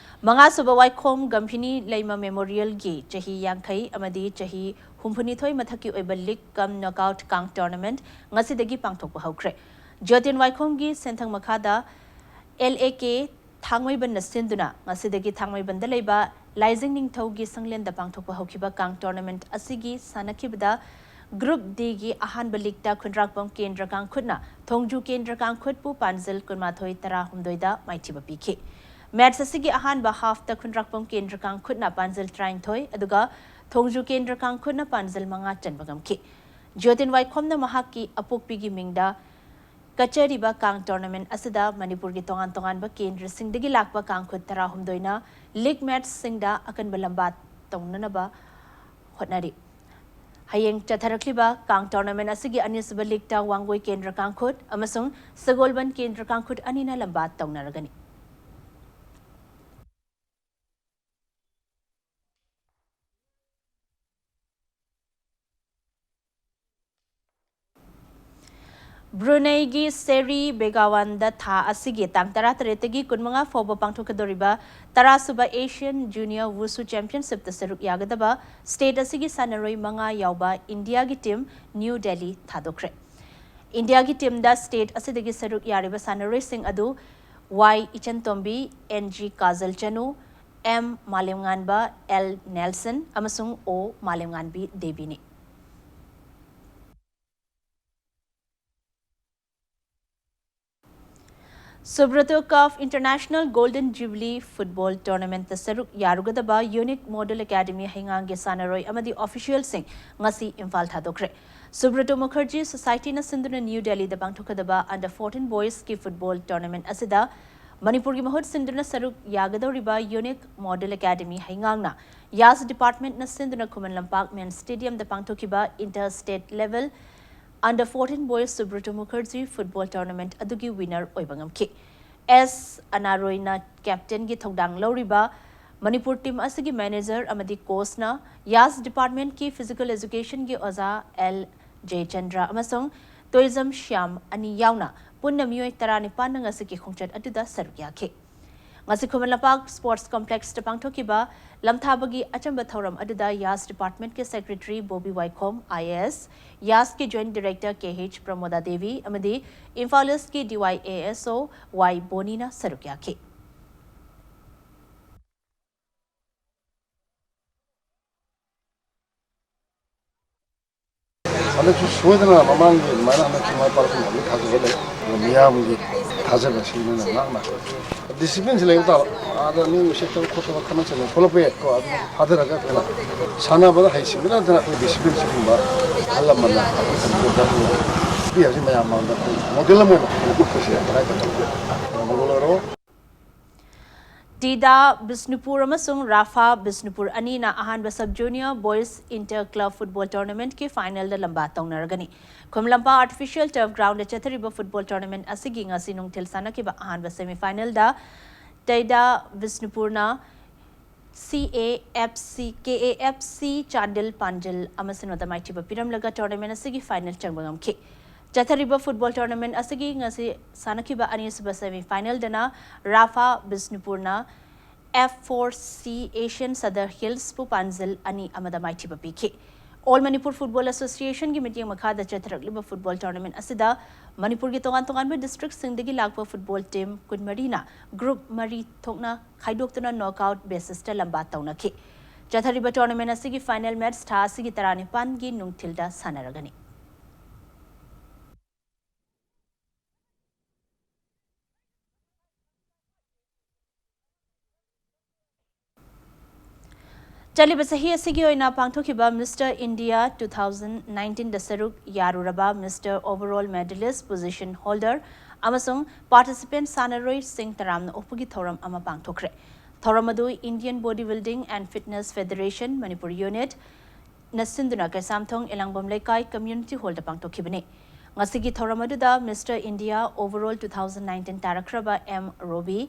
ꯃꯉꯥꯁꯨꯕ ꯋꯥꯏꯈꯣꯝ ꯒꯝꯚꯤꯅꯤ ꯂꯩꯃ ꯃꯦꯃꯣꯔꯤꯌꯦꯜꯒꯤ ꯆꯍꯤ ꯌꯥꯡꯈꯩ ꯑꯃꯗꯤ ꯆꯍꯤ ꯍꯨꯝꯐꯨꯅꯤꯊꯣꯏ ꯃꯊꯛꯀꯤ ꯑꯣꯏꯕ ꯂꯤꯒ ꯀꯝ ꯅꯣꯛꯑꯥꯎꯠ ꯀꯥꯡ ꯇꯣꯔꯅꯥꯃꯦꯟꯠ ꯉꯁꯤꯗꯒꯤ ꯄꯥꯡꯊꯣꯛꯄ ꯍꯧꯈ꯭ꯔꯦ꯫ ꯖꯤꯑꯣꯇꯦꯟ ꯋꯥꯏꯈꯣꯝꯒꯤ ꯁꯦꯟꯊꯪ ꯃꯈꯥꯗ ꯑꯦꯜ ꯑꯦ ꯀꯦ ꯊꯥꯡꯃꯩꯕꯟꯅ ꯁꯤꯟꯗꯨꯅ ꯉꯁꯤꯗꯒꯤ ꯊꯥꯡꯃꯩꯕꯟꯗ ꯂꯩꯕ ꯂꯥꯏꯖꯤꯡ ꯅꯤꯡꯊꯧꯒꯤ ꯁꯪꯂꯦꯟꯗ ꯄꯥꯡꯊꯣꯛꯄ ꯍꯧꯈꯤꯕ ꯀꯥꯡ ꯇꯣꯔꯅꯥꯃꯦꯟꯠ ꯑꯁꯤꯒꯤ ꯁꯥꯟꯅꯈꯤꯕꯗ ꯒ꯭ꯔꯨꯞ ꯗꯤꯒꯤ ꯑꯍꯥꯟꯕ ꯂꯤꯒꯇ ꯈꯨꯟꯗ꯭ꯔꯥꯛꯄꯝ ꯀꯦꯟꯗ꯭ꯔ ꯀꯥꯡꯈꯨꯠꯅ ꯊꯣꯡꯖꯨ ꯀꯦꯟꯗ꯭ꯔ ꯀꯥꯡꯈꯨꯠꯄꯨ ꯄꯥꯟꯖꯜ ꯀꯨꯟꯃꯥꯊꯣꯏ ꯇꯔꯥꯍꯨꯝꯗꯣꯏꯗ ꯃꯥꯏꯊꯤꯕ ꯄꯤꯈꯤ꯫ ꯃꯦꯠꯆ ꯑꯁꯤꯒꯤ ꯑꯍꯥꯟꯕ ꯍꯥꯐꯇ ꯈꯨꯟꯗ꯭ꯔꯥꯛꯄꯝ ꯀꯦꯟꯗ꯭ꯔ ꯀꯥꯡꯈꯨꯠꯅ ꯄꯥꯟꯖꯜ ꯇꯔꯥꯅꯤꯊꯣꯏ ꯑꯗꯨꯒ ꯊꯣꯡꯖꯨ ꯀꯦꯟꯗ꯭ꯔ ꯀꯥꯡꯈꯨꯠꯅ ꯄꯥꯟꯖꯜ ꯃꯉꯥ ꯆꯟꯕ ꯉꯝꯈꯤ꯫ ꯖꯤꯑꯣꯇꯦꯟ ꯋꯥꯏꯈꯣꯝꯅ ꯃꯍꯥꯛꯀꯤ ꯑꯄꯣꯛꯄꯤꯒꯤ ꯃꯤꯡꯗ ꯀꯠꯆꯔꯤꯕ ꯀꯥꯡ ꯇꯣꯔꯅꯥꯃꯦꯟꯠ ꯑꯁꯤꯗ ꯃꯅꯤꯄꯨꯔꯒꯤ ꯇꯣꯉꯥꯟ ꯇꯣꯉꯥꯟꯕ ꯀꯦꯟꯗ꯭ꯔꯁꯤꯡꯗꯒꯤ ꯂꯥꯛꯄ ꯀꯥꯡꯈꯨꯠ ꯇꯔꯥꯍꯨꯝꯗꯣꯏꯅ ꯂꯤꯒ ꯃꯦꯠꯆꯁꯤꯡꯗ ꯑꯀꯟꯕ ꯂꯝꯕꯥ ꯇꯧꯅꯅꯕ ꯍꯣꯠꯅꯔꯤ꯫ ꯍꯌꯦꯡ ꯆꯠꯊꯔꯛꯂꯤꯕ ꯀꯥꯡ ꯇꯣꯔꯅꯥꯃꯦꯟꯠ ꯑꯁꯤꯒꯤ ꯑꯅꯤꯁꯨꯕ ꯂꯤꯒꯇ ꯋꯥꯡꯒꯣꯏ ꯀꯦꯟꯗ꯭ꯔ ꯀꯥꯡꯈꯨꯠ ꯑꯃꯁꯨꯡ ꯁꯒꯣꯜꯕꯟ ꯀꯦꯟꯗ꯭ꯔ ꯀꯥꯡꯈꯨꯠ ꯑꯅꯤꯅ ꯂꯝꯕꯥ ꯇꯧꯅꯔꯒꯅꯤ꯫ ꯕ꯭ꯔꯨꯅꯩꯒꯤ ꯁꯦꯔꯤ ꯕꯦꯒꯥꯋꯥꯟꯗ ꯊꯥ ꯑꯁꯤꯒꯤ ꯇꯥꯡ ꯇꯔꯥꯇꯔꯦꯠꯇꯒꯤ ꯀꯨꯟꯃꯉꯥ ꯐꯥꯎꯕ ꯄꯥꯡꯊꯣꯛꯀꯗꯧꯔꯤꯕ ꯇꯔꯥꯁꯨꯕ Asian Junior Wushu Championshipꯇ ꯁꯔꯨꯛ ꯌꯥꯒꯗꯕ state ꯑꯁꯤꯒꯤ ꯁꯥꯟꯅꯔꯣꯏ ꯃꯉꯥ ꯌꯥꯎꯕ ꯏꯟꯗꯤꯌꯥꯒꯤ team New Delhi ꯊꯥꯗꯣꯛꯈ꯭ꯔꯦ꯫ ꯏꯟꯗꯤꯌꯥꯒꯤ teamꯗ state ꯑꯁꯤꯗꯒꯤ ꯁꯔꯨꯛ ꯌꯥꯔꯤꯕ ꯁꯥꯟꯅꯔꯣꯏꯁꯤꯡ ꯑꯗꯨ Y Ichantombi, N G Kajal Chanu, M Malemnganba, L Nelson ꯑꯃꯁꯨꯡ O ꯃꯥꯂꯦꯝꯉꯥꯟꯕꯤ ꯗꯦꯕꯤꯅꯤ꯫ Subroto Cup International Golden Jubilee Football Tournamentꯇ ꯁꯔꯨꯛ ꯌꯥꯔꯨꯒꯗꯕ Unique Model Academy ꯍꯩꯉꯥꯡꯒꯤ ꯁꯥꯟꯅꯔꯣꯏ ꯑꯃꯗꯤ officialꯁꯤꯡ ꯉꯁꯤ ꯏꯝꯐꯥꯜ ꯊꯥꯗꯣꯛꯈ꯭ꯔꯦ꯫ Subroto Mukherjee Societyꯅ ꯁꯤꯟꯗꯨꯅ New Delhiꯗ ꯄꯥꯡꯊꯣꯛꯀꯗꯕ under fourteen boysꯀꯤ football tournament ꯑꯁꯤꯗ ꯃꯅꯤꯄꯨꯔꯒꯤ ꯃꯍꯨꯠ ꯁꯤꯟꯗꯨꯅ ꯁꯔꯨꯛ ꯌꯥꯒꯗꯧꯔꯤꯕ Unique Model Academy ꯍꯩꯉꯥꯡꯅ ꯌꯥꯁ departmentꯅ ꯁꯤꯟꯗꯨꯅ ꯈꯨꯃꯟ ꯂꯝꯄꯥꯛ main stadiumꯗ ꯄꯥꯡꯊꯣꯛꯈꯤꯕ inter state level under fourteen boys Subroto Mukherjee football tournament ꯑꯗꯨꯒꯤ winner ꯑꯣꯏꯕ ꯉꯝꯈꯤ꯫ ꯑꯦꯁ ꯑꯅꯥꯔꯣꯏꯅ captainꯒꯤ ꯊꯧꯗꯥꯡ ꯂꯧꯔꯤꯕ ꯃꯅꯤꯄꯨꯔ team ꯑꯁꯤꯒꯤ manager ꯑꯃꯗꯤ coachꯅ ꯌꯥꯁ departmentꯀꯤ physical educationꯒꯤ ꯑꯣꯖꯥ ꯑꯦꯜ ꯖꯌꯆꯟꯗ꯭ꯔ ꯑꯃꯁꯨꯡ ꯇꯣꯏꯖꯝ ꯁ꯭ꯌꯥꯝ ꯑꯅꯤ ꯌꯥꯎꯅ ꯄꯨꯟꯅ ꯃꯤꯑꯣꯏ ꯇꯔꯥꯅꯤꯄꯥꯟꯅ ꯉꯁꯤꯒꯤ ꯈꯣꯡꯆꯠ ꯑꯗꯨꯗ ꯁꯔꯨꯛ ꯌꯥꯈꯤ꯫ ꯉꯁꯤ ꯈꯨꯃꯟ ꯂꯝꯄꯥꯛ sports complexꯇ ꯄꯥꯡꯊꯣꯛꯈꯤꯕ ꯂꯝꯊꯥꯕꯒꯤ ꯑꯆꯝꯕ ꯊꯧꯔꯝ ꯑꯗꯨꯗ ꯌꯥꯁ departmentꯀꯤ secretary ꯕꯣꯕꯤ ꯋꯥꯏꯈꯣꯝ, I A S, ꯌꯥꯁꯀꯤ joint director K H Pramoda Devi ꯑꯃꯗꯤ Imphal Eastꯀꯤ D Y A S O ꯋꯥꯏ ꯕꯣꯅꯤꯅ ꯁꯔꯨꯛ ꯌꯥꯈꯤ꯫ ꯍꯟꯗꯛꯁꯨ ꯁꯣꯏꯗꯅ ꯃꯃꯥꯡꯒꯤ ꯑꯗꯨꯃꯥꯏꯅ ꯍꯟꯗꯛꯁꯨ ꯃꯥꯏ ꯄꯥꯛꯂꯛꯀꯅꯤ ꯍꯥꯏꯕꯒꯤ ꯊꯥꯖꯕ ꯂꯩ꯫ ꯑꯗꯨꯒ ꯃꯤꯌꯥꯝꯒꯤ ꯊꯥꯖꯕ ꯑꯁꯤ ꯅꯣꯏꯅ ꯉꯥꯛꯅ disciplineꯁꯤ ꯂꯩꯕ ꯇꯥꯕ꯫ ꯑꯥꯗ ꯃꯤ ꯎꯁꯤꯠꯇꯕ ꯈꯣꯠꯇꯕ ꯈꯠꯅ ꯆꯩꯅꯕ ꯊꯣꯛꯂꯛꯄ ꯌꯥꯏꯀꯣ꯫ ꯑꯗꯨ ꯊꯥꯗꯔꯒ ꯑꯩꯈꯣꯏꯅ ꯁꯥꯟꯅꯕꯗ ꯍꯩꯁꯤꯡꯕ ꯅꯠꯇꯅ ꯑꯩꯈꯣꯏ discipline ꯁꯤꯒꯨꯝꯕ ꯑꯍꯜ ꯂꯃꯟꯅ ꯄꯤ ꯍꯥꯏꯕꯁꯤ ꯃꯌꯥꯝ ꯃꯥꯡꯗ ꯑꯩꯈꯣꯏ model ꯑꯃ ꯑꯣꯏꯅ ꯎꯠꯄꯁꯦ ꯌꯥꯝ ꯇꯉꯥꯏ ꯐꯗꯕ꯫ ꯃꯒꯨꯟ ꯑꯣꯏꯔꯣ꯫ ꯇꯤꯗꯥ ꯕꯤꯁꯅꯨꯄꯨꯔ ꯑꯃꯁꯨꯡ ꯔꯥꯐꯥ ꯕꯤꯁꯅꯨꯄꯨꯔ ꯑꯅꯤꯅ ꯑꯍꯥꯟꯕ sub junior boys inter club football tournamentꯀꯤ finalꯗ ꯂꯝꯕꯥ ꯇꯧꯅꯔꯒꯅꯤ꯫ ꯈꯨꯃꯟ ꯂꯝꯄꯥꯛ artificial turf groundꯗ ꯆꯠꯊꯔꯤꯕ football tournament ꯑꯁꯤꯒꯤ ꯉꯁꯤ ꯅꯨꯡꯊꯤꯜ ꯁꯥꯟꯅꯈꯤꯕ ꯑꯍꯥꯟꯕ semifinalꯗ ꯇꯩꯗꯥ ꯕꯤꯁꯅꯨꯄꯨꯔꯅ C A F C, K A F C ꯆꯥꯟꯗꯤꯜ ꯄꯥꯟꯖꯤꯜ ꯑꯃ ꯁꯤꯅꯣꯗ ꯃꯥꯏꯊꯤꯕ ꯄꯤꯔꯝꯂꯒ tournament ꯑꯁꯤꯒꯤ final ꯆꯪꯕ ꯉꯝꯈꯤ꯫ ꯆꯠꯊꯔꯤꯕ football tournament ꯑꯁꯤꯒꯤ ꯉꯁꯤ ꯁꯥꯟꯅꯈꯤꯕ ꯑꯅꯤꯁꯨꯕ semi finalꯗꯅ ꯔꯥꯐꯥ ꯕꯤꯁꯅꯨꯄꯨꯔꯅ F four C Asian Sadar Hillsꯄꯨ ꯄꯥꯟꯖꯤꯜ ꯑꯅꯤ ꯑꯃꯗ ꯃꯥꯏꯊꯤꯕ ꯄꯤꯈꯤ꯫ All Manipur Football Associationꯒꯤ ꯃꯤꯠꯌꯦꯡ ꯃꯈꯥꯗ ꯆꯠꯊꯔꯛꯂꯤꯕ football tournament ꯑꯁꯤꯗ ꯃꯅꯤꯄꯨꯔꯒꯤ ꯇꯣꯉꯥꯟ ꯇꯣꯉꯥꯟꯕ districtꯁꯤꯡꯗꯒꯤ ꯂꯥꯛꯄ football team ꯀꯨꯟꯃꯔꯤꯅ group ꯃꯔꯤ ꯊꯣꯛꯅ ꯈꯥꯏꯗꯣꯛꯇꯨꯅ knockout basisꯇ ꯂꯝꯕꯥ ꯇꯧꯅꯈꯤ꯫ ꯆꯠꯊꯔꯤꯕ tournament ꯑꯁꯤꯒꯤ final match ꯊꯥ ꯑꯁꯤꯒꯤ ꯇꯔꯥꯅꯤꯄꯥꯟꯒꯤ ꯅꯨꯡꯊꯤꯜꯗ ꯁꯥꯟꯅꯔꯒꯅꯤ꯫ ꯆꯠꯂꯤꯕ ꯆꯍꯤ ꯑꯁꯤꯒꯤ ꯑꯣꯏꯅ ꯄꯥꯡꯊꯣꯛꯈꯤꯕ Mister India two thousand nineteenꯗ ꯁꯔꯨꯛ ꯌꯥꯔꯨꯔꯕ Mister Overall Medalist position holder ꯑꯃꯁꯨꯡ participant ꯁꯥꯟꯅꯔꯣꯏꯁꯤꯡ ꯇꯔꯥꯝꯅ ꯑꯣꯛꯄꯒꯤ ꯊꯧꯔꯝ ꯑꯃ ꯄꯥꯡꯊꯣꯛꯈ꯭ꯔꯦ꯫ ꯊꯧꯔꯝ ꯑꯗꯨ Indian Body Building and Fitness Federation Manipur Unit ꯅ ꯁꯤꯟꯗꯨꯅ ꯀꯩꯁꯥꯝꯊꯣꯡ ꯏꯂꯥꯡꯕꯝ ꯂꯩꯀꯥꯏ community hallꯗ ꯄꯥꯡꯊꯣꯛꯈꯤꯕꯅꯤ꯫ ꯉꯁꯤꯒꯤ ꯊꯧꯔꯝ ꯑꯗꯨꯗ Mister India Overall two thousand nineteen ꯇꯥꯔꯛꯈ꯭ꯔꯕ M Robi,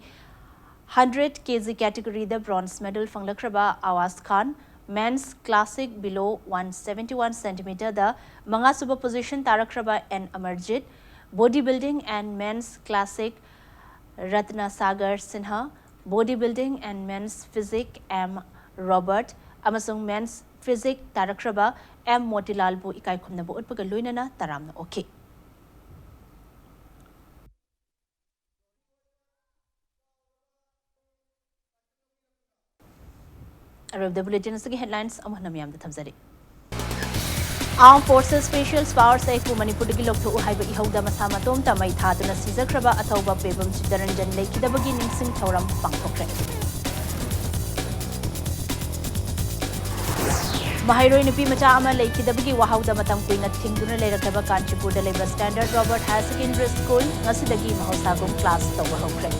hundred K G categoryꯗ bronze medal ꯐꯪꯂꯛꯈ꯭ꯔꯕ Awaz Khan, men's classic below one seventy one centimeterꯗ ꯃꯉꯥꯁꯨꯕ position ꯇꯥꯔꯛꯈ꯭ꯔꯕ N Amarjit, body building and men's classic Ratna Sagar Sinha, body building and men's physique M Robert ꯑꯃꯁꯨꯡ men's physique ꯇꯥꯔꯛꯈ꯭ꯔꯕ M ꯃꯣꯇꯤꯂꯥꯜꯕꯨ ꯏꯀꯥꯏ ꯈꯨꯝꯅꯕ ꯎꯠꯄꯒ ꯂꯣꯏꯅꯅ ꯇꯔꯥꯝꯅ ꯑꯣꯛꯈꯤ꯫ ꯑꯔꯣꯏꯕꯗ bulletin ꯑꯁꯤꯒꯤ headlines ꯑꯃꯨꯛ ꯍꯟꯅ ꯃꯌꯥꯝꯗ ꯊꯝꯖꯔꯤ꯫ Armed Forces Special Powers Actꯄꯨ ꯃꯅꯤꯄꯨꯔꯗꯒꯤ ꯂꯧꯊꯣꯛꯎ ꯍꯥꯏꯕ ꯏꯍꯧꯗ ꯃꯁꯥ ꯃꯇꯣꯝꯇ ꯃꯩ ꯊꯥꯗꯨꯅ ꯁꯤꯖꯈ꯭ꯔꯕ ꯑꯊꯧꯕ ꯄꯦꯕꯝ ꯆꯤꯠꯇꯔꯟꯖꯟ ꯂꯩꯈꯤꯗꯕꯒꯤ ꯅꯤꯡꯁꯤꯡ ꯊꯧꯔꯝ ꯄꯥꯡꯊꯣꯛꯈ꯭ꯔꯦ꯫ ꯃꯍꯩꯔꯣꯏ ꯅꯨꯄꯤ ꯃꯆꯥ ꯑꯃ ꯂꯩꯈꯤꯗꯕꯒꯤ ꯋꯥꯍꯧꯗ ꯃꯇꯝ ꯀꯨꯏꯅ ꯊꯤꯡꯗꯨꯅ ꯂꯩꯔꯛꯂꯕ ꯀꯥꯟꯆꯤꯄꯨꯔꯗ ꯂꯩꯕ Standard Robert Higher Secondary School ꯉꯁꯤꯗꯒꯤ ꯃꯍꯧꯁꯥꯒꯨꯝ class ꯇꯧꯕ ꯍꯧꯈ꯭ꯔꯦ꯫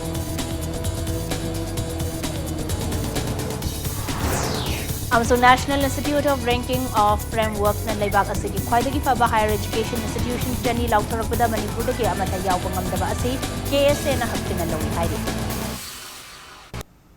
ꯑꯃꯁꯨꯡ National Institute of Ranking of Frameworkꯅ ꯂꯩꯕꯥꯛ ꯑꯁꯤꯒꯤ ꯈ꯭ꯋꯥꯏꯗꯒꯤ ꯐꯕ higher education institution ꯆꯅꯤ ꯂꯥꯎꯊꯣꯔꯛꯄꯗ ꯃꯅꯤꯄꯨꯔꯗꯒꯤ ꯑꯃꯠꯇ ꯌꯥꯎꯕ ꯉꯝꯗꯕ ꯑꯁꯤ KSAꯅ ꯍꯛꯊꯦꯡꯅ ꯂꯧꯏ ꯍꯥꯏꯔꯤ꯫